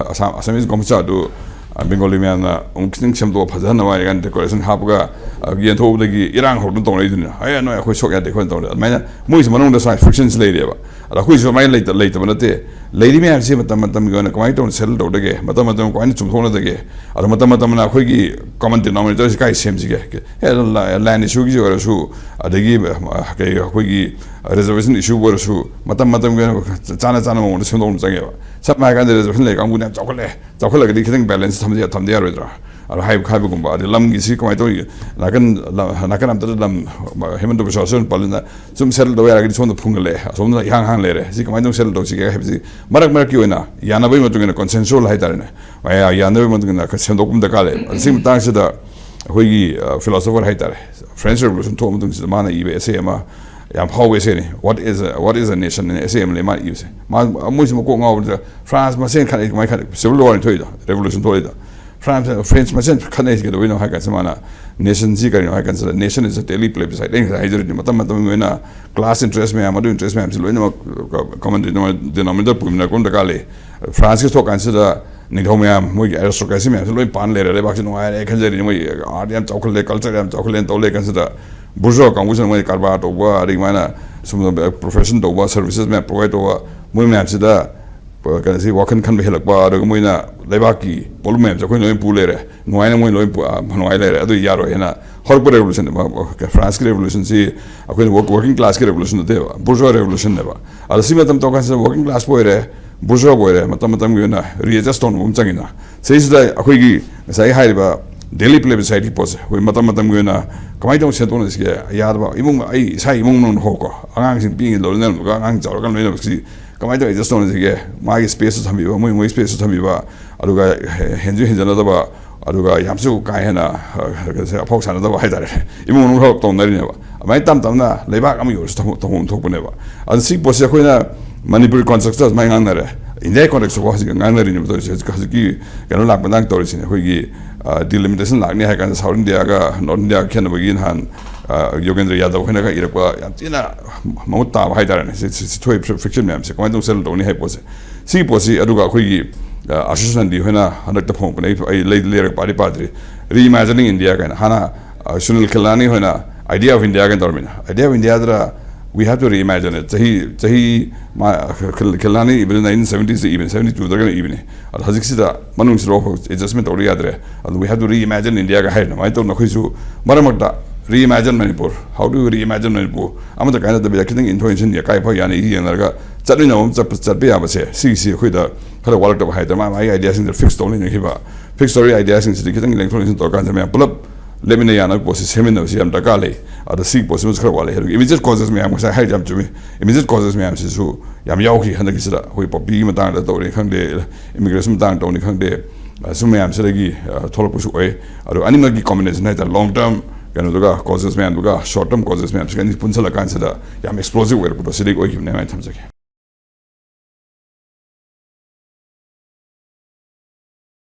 ꯑꯁꯥꯝ, ꯑꯁꯥꯃꯤꯁ ꯒꯣꯃꯆꯥꯗꯨ, ꯑ, ꯕꯦꯡꯒꯣꯂꯤ ꯃꯌꯥꯝꯅ ꯑꯃꯨꯛ ꯈꯤꯇꯪ ꯁꯦꯝꯗꯣꯛꯑ ꯐꯖꯍꯟꯅꯕ ꯍꯥꯏꯔ ꯀꯥꯟꯗ ꯗꯦꯀꯣꯔꯦꯁꯟ ꯍꯥꯞꯄꯒ, ꯑ, ꯌꯦꯟꯊꯣꯛꯎꯕꯗꯒꯤ ꯏꯔꯥꯡ ꯍꯧꯔꯛꯇꯅ ꯇꯧꯅꯔꯤꯗꯨꯅ, "ꯑꯦ, ꯅꯣꯏ ꯑꯩꯈꯣꯏ ꯁꯣꯛ ꯌꯥꯗꯦ, ꯑꯩꯈꯣꯏꯅ ꯇꯧꯔꯦ"꯫ ꯑꯗꯨꯃꯥꯏꯅ ꯃꯣꯏꯁꯨ ꯃꯅꯨꯡꯗ ꯁꯨꯃꯥꯏꯅ ꯐ꯭ꯔꯤꯛꯁꯟꯁ ꯂꯩꯔꯦꯕ꯫ ꯑꯗ ꯑꯩꯈꯣꯏꯁꯨ ꯑꯗꯨꯃꯥꯏꯅ ꯂꯩꯇ-, ꯂꯩꯇꯕ ꯅꯠꯇꯦ꯫ ꯂꯩꯔꯤ ꯃꯌꯥꯝꯁꯤ ꯃꯇꯝ ꯃꯇꯝꯒꯤ ꯑꯣꯏꯅ ꯀꯃꯥꯏꯅ ꯇꯧꯅ ꯁꯦꯇꯜ ꯇꯧꯗꯒꯦ, ꯃꯇꯝ ꯃꯇꯝ ꯀꯃꯥꯏꯅ ꯆꯨꯝꯊꯣꯛꯅꯗꯒꯦ, ꯑꯗꯣ ꯃꯇꯝ ꯃꯇꯝꯅ ꯑꯩꯈꯣꯏꯒꯤ ꯀꯣꯃꯟ ꯗꯤꯅꯣꯃꯤꯅꯦꯇꯔꯁꯤ ꯀꯥꯏ ꯁꯦꯝꯁꯤꯒꯦ? ꯑꯦ, ꯂ-, ꯂꯦꯟ ꯏꯁꯨꯒꯤꯁꯨ ꯑꯣꯏꯔꯁꯨ, ꯑꯗꯒꯤ, ꯑ, ꯀꯩ, ꯑꯩꯈꯣꯏꯒꯤ ꯔꯤꯖꯔꯕꯦꯁꯟ ꯏꯁꯨꯕꯨ ꯑꯣꯏꯔꯁꯨ ꯃꯇꯝ ꯃꯇꯝꯒꯤ ꯑꯣꯏꯅ ꯆꯥꯅ ꯆꯥꯅ ꯃꯑꯣꯡꯗ ꯁꯦꯝꯗꯣꯛꯅ ꯆꯪꯉꯦꯕ꯫ ꯁꯝꯅ ꯍꯥꯏꯔꯀꯥꯟꯗ ꯔꯤꯖꯔꯕꯦꯁꯟ ꯂꯩ ꯀꯥꯡꯕꯨꯅ ꯌꯥꯝ ꯆꯥꯎꯈꯠꯂꯦ, ꯆꯥꯎꯈꯠꯂꯒꯗꯤ ꯈꯤꯇꯪ ꯕꯦꯂꯦꯟꯁ ꯊꯝꯗ, ꯊꯝꯗ ꯌꯥꯔꯣꯏꯗ꯭ꯔꯥ? ꯑꯗꯣ ꯍꯥꯏꯕ, ꯍꯥꯏꯕꯒꯨꯝꯕ, ꯑꯗꯩ ꯂꯝꯒꯤꯁꯤ ꯀꯃꯥꯏꯅ ꯇꯧꯔꯤ, ꯅꯥꯀꯟ, ꯂ-, ꯅꯥꯀꯟ ꯑꯝꯇꯗ ꯂꯝ, ꯍꯦꯃꯟꯇ ꯕꯤꯁ꯭ꯋꯥꯁ ꯄꯜꯂꯤꯅ ꯁꯨꯝ ꯁꯦꯇꯜ ꯇꯧ ꯌꯥꯔꯒꯗꯤ ꯁꯣꯝꯗ ꯐꯨꯡꯒꯠꯂꯛꯑꯦ, ꯑꯁꯣꯝꯗ ꯏꯍꯥꯡ ꯍꯥꯡ ꯂꯩꯔꯦ, ꯁꯤ ꯀꯃꯥꯏꯅ ꯇꯧ ꯁꯦꯇꯜ ꯇꯧꯁꯤꯒꯦ ꯍꯥꯏꯕꯁꯤ ꯃꯔꯛ ꯃꯔꯛꯀꯤ ꯑꯣꯏꯅ ꯌꯥꯅꯕꯒꯤ ꯃꯇꯨꯡ ꯏꯟꯅ ꯀꯣꯟꯁꯦꯟꯁꯨꯑꯦꯜ ꯍꯥꯏꯇꯥꯔꯦꯅꯦ, ꯃꯌꯥ-, ꯌꯥꯅꯕꯒꯤ ꯃꯇꯨꯡ ꯏꯟꯅ ꯈꯔ ꯁꯦꯝꯗꯣꯛꯄ ꯑꯃ ꯗꯔꯀꯥꯔ ꯂꯩ꯫ ꯑꯗ ꯁꯤꯒꯤ ꯃꯇꯥꯡꯁꯤꯗ ꯑꯩꯈꯣꯏꯒꯤ, ꯑ, ꯐꯤꯂꯣꯁꯣꯐꯔ ꯍꯥꯏꯇꯥꯔꯦ, ꯐ꯭ꯔꯦꯟꯁ ꯔꯦꯚꯣꯂꯨꯁꯟ ꯊꯣꯛꯑ ꯃꯇꯨꯡꯁꯤꯗ ꯃꯥꯅ ꯏꯕ ꯑꯦꯁꯦ ꯑꯃ, ꯌꯥꯝ ꯐꯥꯎꯕ ꯑꯦꯁꯦꯅꯤ, "What is a, what is a nation?" ꯑꯅ ꯑꯦꯁꯦ ꯑꯃ ꯂꯩ ꯃꯥꯅ ꯏꯕꯁꯦ꯫ ꯃꯥ, ꯃꯣꯏꯁꯨ ꯃꯀꯣꯛ ꯉꯥꯎꯕꯗ ꯐ꯭ꯔꯥꯟꯁ ꯃꯁꯦꯟ ꯈꯠꯅꯩ, ꯀꯃꯥꯏꯅ ꯈꯠꯅꯩ? ꯁꯤꯚꯤꯜ ꯋꯥꯔ ꯊꯣꯛꯏꯗꯣ, ꯔꯦꯚꯣꯂꯨꯁꯟ ꯊꯣꯛꯏꯗꯣ꯫ ꯐ꯭ꯔꯥꯟꯁ ꯐ꯭ꯔꯦꯟꯁ ꯃꯁꯦꯟ ꯈꯠꯅꯩꯁꯤ ꯀꯩꯗꯧꯕꯩꯅꯣ ꯍꯥꯏ ꯀꯥꯟꯁꯤꯗ ꯃꯥꯅ ꯅꯦꯁꯟꯁꯤ ꯀꯔꯤꯅꯣ ꯍꯥꯏ ꯀꯥꯟꯁꯤꯗ ꯅꯦꯁꯟ ꯏꯁ ꯑ ꯇꯦꯂꯤ ꯄ꯭ꯂꯦꯕꯤꯁꯥꯏꯠ ꯑꯩꯅ ꯉꯁꯥꯏ ꯍꯥꯏꯖꯔꯤꯗꯤ ꯃꯇꯝ ꯃꯇꯝꯒꯤ ꯑꯣꯏꯅ ꯀ꯭ꯂꯥꯁ ꯏꯟꯇꯔꯦꯁ ꯃꯌꯥꯝ ꯑꯗꯨ ꯏꯟꯇꯔꯦꯁ ꯃꯌꯥꯝꯁꯤ ꯂꯣꯏꯅꯃꯛ ꯀꯃꯟ ꯗꯤꯅꯣꯃꯤꯅꯦꯇꯔ ꯄꯨꯃꯤꯟꯅꯔꯛꯄ ꯑꯃ ꯗꯔꯀꯥꯔ ꯂꯩ꯫ ꯐ꯭ꯔꯥꯟꯁꯀꯤ ꯊꯣꯛ ꯀꯥꯟꯁꯤꯗ ꯅꯤꯡꯊꯧ ꯃꯌꯥꯝ ꯃꯣꯏꯒꯤ ꯑꯦꯔꯤꯁꯇꯣꯀ꯭ꯔꯦꯁꯤ ꯃꯌꯥꯝꯁꯤ ꯂꯣꯏ ꯄꯥꯟ ꯂꯩꯔꯦ꯫ ꯂꯩꯕꯥꯛꯁꯤ ꯅꯨꯡꯉꯥꯏꯔꯦ ꯈꯟꯖꯔꯤꯅꯤ, ꯃꯣꯏ ꯑꯥꯔꯠ ꯌꯥꯝ ꯆꯥꯎꯈꯠꯂꯦ, ꯀꯜꯆꯔ ꯌꯥꯝ ꯆꯥꯎꯈꯠꯂꯦꯅ ꯇꯧ ꯂꯩ ꯀꯥꯟꯁꯤꯗ ꯕꯨꯔꯖꯨꯋꯥ ꯀꯥꯡꯕꯨꯁꯤꯅ ꯃꯣꯏ ꯀꯔꯕꯥꯔ ꯇꯧꯕ ꯑꯗꯒꯤ ꯃꯥꯅ ꯁꯨꯝ ꯄ꯭ꯔꯣꯐꯦꯁꯟ ꯇꯧꯕ ꯁꯔꯚꯤꯁꯦꯁ ꯃꯌꯥꯝ ꯄ꯭ꯔꯣꯚꯥꯏꯗ ꯇꯧꯕ ꯃꯣꯏ ꯃꯌꯥꯝꯁꯤꯗ ꯀꯩꯅꯣꯁꯤ ꯋꯥꯈꯜ ꯈꯟꯕ ꯍꯦꯜꯂꯛꯄ ꯑꯗꯨꯒ ꯃꯣꯏꯅ ꯂꯩꯕꯥꯛꯀꯤ ꯄꯣꯠꯂꯨꯝ ꯃꯌꯥꯝꯁꯦ ꯑꯩꯈꯣꯏꯅ ꯂꯣꯏ ꯄꯨ ꯂꯩꯔꯦ, ꯅꯨꯡꯉꯥꯏꯅ ꯃꯣꯏ ꯂꯣꯏ ꯄꯨ- ꯑ, ꯅꯨꯡꯉꯥꯏ ꯂꯩꯔꯦ꯫ ꯑꯗꯨ ꯌꯥꯔꯣꯏ ꯍꯥꯏꯅ ꯍꯧꯔꯛꯄ ꯔꯦꯚꯣꯂꯨꯁꯟ, ꯐ꯭ꯔꯥꯟꯁꯀꯤ ꯔꯦꯚꯣꯂꯨꯁꯟꯁꯤ ꯑꯩꯈꯣꯏꯅ ꯋꯔꯀꯤꯡ ꯀ꯭ꯂꯥꯁꯀꯤ ꯔꯦꯚꯣꯂꯨꯁꯟ ꯅꯠꯇꯦꯕ, ꯕꯨꯔꯖꯨꯋꯥ ꯔꯦꯚꯣꯂꯨꯁꯟꯅꯦꯕ꯫ ꯑꯗ ꯁꯤ ꯃꯇꯝ ꯇꯧꯔꯀꯥꯟꯁꯤꯗ ꯋꯔꯀꯤꯡ ꯀ꯭ꯂꯥꯁꯄꯨ ꯑꯣꯏꯔꯦ, ꯕꯨꯔꯖꯨꯋꯥꯕꯨ ꯑꯣꯏꯔꯦ, ꯃꯇꯝ ꯃꯇꯝꯒꯤ ꯑꯣꯏꯅ ꯔꯤꯑꯦꯗꯖꯁ ꯇꯧꯅꯕ ꯑꯃ ꯆꯪꯉꯤꯅ꯫ ꯁꯤꯁꯤꯗ ꯑꯩꯈꯣꯏꯒꯤ ꯉꯁꯥꯏ ꯍꯥꯏꯔꯤꯕ ꯗꯦꯂꯤ ꯄ꯭ꯂꯦꯕꯤꯁꯥꯏꯠꯀꯤ ꯄꯣꯠꯁꯦ ꯑꯩꯈꯣꯏ ꯃꯇꯝ ꯃꯇꯝꯒꯤ ꯑꯣꯏꯅ ꯀꯃꯥꯏꯅ ꯇꯧꯅ ꯁꯦꯝꯗꯣꯛꯅꯁꯤꯒꯦ? ꯌꯥꯗꯕ ꯏꯃꯨꯡ, ꯑꯩ ꯏꯁꯥ ꯏꯃꯨꯡ ꯃꯅꯨꯡꯗ ꯍꯧꯔꯛꯀꯣ, ꯑꯉꯥꯡꯁꯤꯡ ꯄꯤꯛꯏꯉꯩ ꯂꯣꯏꯅꯔꯝꯃꯒ ꯑꯉꯥꯡ ꯆꯥꯎꯔꯀꯥꯟ ꯂꯣꯏꯅꯕꯁꯤ ꯀꯃꯥꯏꯅ ꯇꯧꯔ ꯑꯦꯗꯖꯁ ꯇꯧꯅꯁꯤꯒꯦ? ꯃꯥꯒꯤ ꯁ꯭ꯄꯦꯁꯁꯨ ꯊꯝꯕꯤꯕ, ꯃꯣꯏ ꯃꯣꯏ ꯁ꯭ꯄꯦꯁꯁꯨ ꯊꯝꯕꯤꯕ, ꯑꯗꯨꯒ ꯍꯦꯟꯁꯨ ꯍꯦꯟꯖꯅꯗꯕ, ꯑꯗꯨꯒ ꯌꯥꯝꯁꯨ ꯀꯥ ꯍꯦꯟꯅ ꯑꯐꯥꯎ ꯁꯥꯟꯅꯗꯕ ꯍꯥꯏꯇꯥꯔꯦ꯫ ꯏꯃꯨꯡ ꯃꯅꯨꯡ ꯈꯔ ꯇꯧꯅꯔꯤꯅꯦꯕ꯫ ꯑꯗꯨꯃꯥꯏꯅ ꯇꯞ ꯇꯞꯅ ꯂꯩꯕꯥꯛ ꯑꯃꯒꯤ ꯑꯣꯏꯔꯁꯨ ꯇꯧꯐꯝ ꯊꯣꯛꯄꯅꯦꯕ꯫ ꯑꯗꯨ ꯁꯤ ꯄꯣꯠꯁꯦ ꯑꯩꯈꯣꯏꯅ ꯃꯅꯤꯄꯨꯔꯤ ꯀꯣꯟꯇꯦꯛꯁꯇ ꯑꯗꯨꯃꯥꯏꯅ ꯉꯥꯡꯅꯔꯦ, ꯏꯟꯗꯤꯌꯥꯒꯤ ꯀꯣꯟꯇꯦꯛꯁꯇꯀꯣ ꯍꯧꯖꯤꯛ ꯉꯥꯡꯅꯔꯤꯅꯦꯕ ꯇꯧꯔꯤꯁꯦ꯫ ꯍꯧꯖꯤꯛ ꯍꯧꯖꯤꯛꯀꯤ ꯀꯩꯅꯣ ꯂꯥꯛꯄ ꯃꯇꯥꯡ ꯇꯧꯔꯤꯁꯤꯅꯦ, ꯑꯩꯈꯣꯏꯒꯤ ꯗꯤꯂꯤꯃꯤꯇꯦꯁꯟ ꯂꯥꯛꯅꯤ ꯍꯥꯏ ꯀꯥꯟꯗ ꯁꯥꯎꯠ ꯏꯟꯗꯤꯌꯥꯒ ꯅꯣꯔꯠ ꯏꯟꯗꯤꯌꯥꯒ ꯈꯦꯠꯅꯕꯒꯤ ꯅꯍꯥꯟ ꯌꯣꯒꯦꯟꯗ꯭ꯔ ꯌꯥꯗꯕ ꯍꯣꯏꯅꯒ ꯏꯔꯛꯄ ꯌꯥꯝ ꯊꯤꯅ ꯃꯃꯨꯠ ꯇꯥꯕ ꯍꯥꯏꯇꯥꯔꯦꯅꯦ꯫ ꯁꯤ ꯊꯣꯛꯏ ꯐ꯭ꯔꯤꯛꯁꯟ ꯃꯌꯥꯝꯁꯦ ꯀꯃꯥꯏꯅ ꯇꯧꯅ ꯁꯦꯇꯜ ꯇꯧꯅꯤ ꯍꯥꯏꯕ ꯄꯣꯠꯁꯦ꯫ ꯁꯤꯒꯤ ꯄꯣꯠꯁꯤ ꯑꯗꯨꯒ ꯑꯩꯈꯣꯏꯒꯤ ꯑꯥ, ꯑꯥꯁꯤꯁ ꯅꯟꯗꯤ ꯍꯣꯏꯅ ꯍꯟꯗꯛꯇ ꯐꯣꯡꯉꯛꯄꯅꯦ, ꯑꯩ ꯑꯩ ꯂꯩ- ꯂꯩꯔꯛ ꯄꯥꯗꯤ ꯄꯥꯗ꯭ꯔꯤ, ꯔꯤꯏꯃꯦꯖꯤꯅꯤꯡ ꯏꯟꯗꯤꯌꯥ ꯀꯥꯏꯅ꯫ ꯍꯥꯟꯅ ꯑꯥ, ꯁꯨꯅꯤꯜ ꯈꯤꯜꯂꯥꯅꯤ ꯍꯣꯏꯅ ꯑꯥꯏꯗꯤꯌꯥ ꯑꯣꯐ ꯏꯟꯗꯤꯌꯥ ꯀꯥꯏꯅ ꯇꯧꯔꯝꯃꯤꯅ꯫ ꯑꯥꯏꯗꯤꯌꯥ ꯑꯣꯐ ꯏꯟꯗꯤꯌꯥꯗꯨꯗ we have to reimagine it, ꯆꯍꯤ ꯆꯍꯤ ꯃꯥ ꯈꯤꯜ- ꯈꯤꯜꯂꯥꯅꯤ ꯏꯕꯗꯨ ꯅꯥꯏꯟꯇꯤꯟ ꯁꯕꯦꯟꯇꯤꯁꯇ ꯏꯕꯅꯤ, ꯁꯕꯦꯟꯇꯤ ꯇꯨꯗꯒ ꯏꯕꯅꯤ꯫ ꯑꯗꯣ ꯍꯧꯖꯤꯛꯁꯤꯗ ꯃꯅꯨꯡꯁꯤꯗ ꯑꯦꯗꯖꯁꯃꯦꯟ ꯇꯧꯗ ꯌꯥꯗ꯭ꯔꯦ꯫ ꯑꯗꯣ we have to reimagine ꯏꯟꯗꯤꯌꯥꯒ ꯍꯥꯏꯔꯤꯅ ꯑꯗꯨꯃꯥꯏꯅ ꯇꯧꯅ ꯑꯩꯈꯣꯏꯁꯨ ꯃꯔꯛ ꯃꯔꯛꯇ ꯔꯤꯏꯃꯦꯖꯤꯟ Manipur, how do we reimagine Manipur? ꯑꯃꯠꯇ ꯀꯥꯏꯅꯗꯕꯤꯗ ꯈꯤꯇꯪ ꯏꯟꯊꯣꯛ ꯏꯟꯁꯤꯟ ꯑꯀꯥꯏ ꯑꯐ ꯌꯥꯅ ꯌꯦꯡꯅꯔꯒ ꯆꯠꯃꯤꯟꯅꯕ ꯑꯃ ꯆꯠꯄ ꯆꯠꯄ ꯌꯥꯕꯁꯦ ꯁꯤꯒꯤꯁꯤ ꯑꯩꯈꯣꯏꯗ ꯈꯔ ꯋꯥꯠꯂꯛꯇꯕ ꯍꯥꯏꯇꯥꯔꯦ꯫ ꯃꯥ ꯃꯥꯒꯤ ꯑꯥꯏꯗꯤꯌꯥꯁꯤꯡꯗ ꯐꯤꯛꯁ ꯇꯧꯅꯤꯡꯉꯛꯈꯤꯕ, ꯐꯤꯛꯁ ꯇꯧꯔꯤ ꯑꯥꯏꯗꯤꯌꯥꯁꯤꯡꯁꯤꯗꯤ ꯈꯤꯇꯪ ꯂꯦꯡꯊꯣꯛ ꯂꯦꯡꯁꯤꯟ ꯇꯧꯔꯀꯥꯟꯗ ꯃꯌꯥꯝ ꯄꯨꯂꯞ ꯂꯦꯞꯃꯤꯟꯅ ꯌꯥꯅꯕ ꯄꯣꯠꯁꯤ ꯁꯦꯝꯃꯤꯟꯅꯕꯁꯤ ꯌꯥꯝ ꯗꯔꯀꯥꯔ ꯂꯩ꯫ ꯑꯗ ꯁꯤꯒꯤ ꯄꯣꯠꯁꯤꯃꯁꯨ ꯈꯔ ꯋꯥꯠꯂꯦ꯫ ꯑꯗꯨꯒ ꯏꯃꯤꯗꯤꯌꯦꯠ ꯀꯣꯖꯦꯁ ꯃꯌꯥꯝ ꯉꯁꯥꯏ ꯍꯥꯏꯔꯤꯗꯣ ꯌꯥꯝ ꯆꯨꯝꯃꯤ꯫ ꯏꯃꯤꯗꯤꯌꯦꯠ ꯀꯣꯖꯦꯁ ꯃꯌꯥꯝꯁꯤꯁꯨ ꯌꯥꯝ ꯌꯥꯎꯈꯤ ꯍꯟꯗꯛꯀꯤꯁꯤꯗ꯫ ꯑꯩꯈꯣꯏ ꯄꯣꯄꯤꯒꯤ ꯃꯇꯥꯡꯗ ꯇꯧꯔꯦ ꯈꯪꯗꯦ, ꯏꯃꯤꯒ꯭ꯔꯦꯁꯟ ꯃꯇꯥꯡꯗ ꯇꯧꯅꯤ ꯈꯪꯗꯦ, ꯁꯨꯝ ꯃꯌꯥꯝꯁꯤꯗꯒꯤ ꯑ, ꯊꯣꯛꯂꯛꯄꯁꯨ ꯑꯣꯏ꯫ ꯑꯗꯣ ꯑꯅꯤꯃꯛꯀꯤ ꯀꯣꯝꯕꯤꯅꯦꯁꯟ ꯍꯥꯏꯇꯥꯔꯦ, ꯂꯣꯡ ꯇꯔꯝ ꯀꯩꯅꯣꯗꯨꯒ ꯀꯣꯖꯦꯁ ꯃꯌꯥꯝꯗꯨꯒ ꯁꯣꯔꯠ ꯇꯔꯝ ꯀꯣꯖꯦꯁ ꯃꯌꯥꯝꯁꯤꯒ ꯑꯅꯤ ꯄꯨꯟꯁꯤꯜꯂꯀꯥꯟꯁꯤꯗ ꯌꯥꯝ ꯑꯦꯛꯁꯄ꯭ꯂꯣꯖꯤꯞ ꯑꯣꯏꯔꯛꯄꯗꯣ ꯁꯤꯗꯒꯤ ꯑꯣꯏꯈꯤꯕꯅꯦ ꯍꯥꯏꯅ ꯊꯝꯖꯒꯦ꯫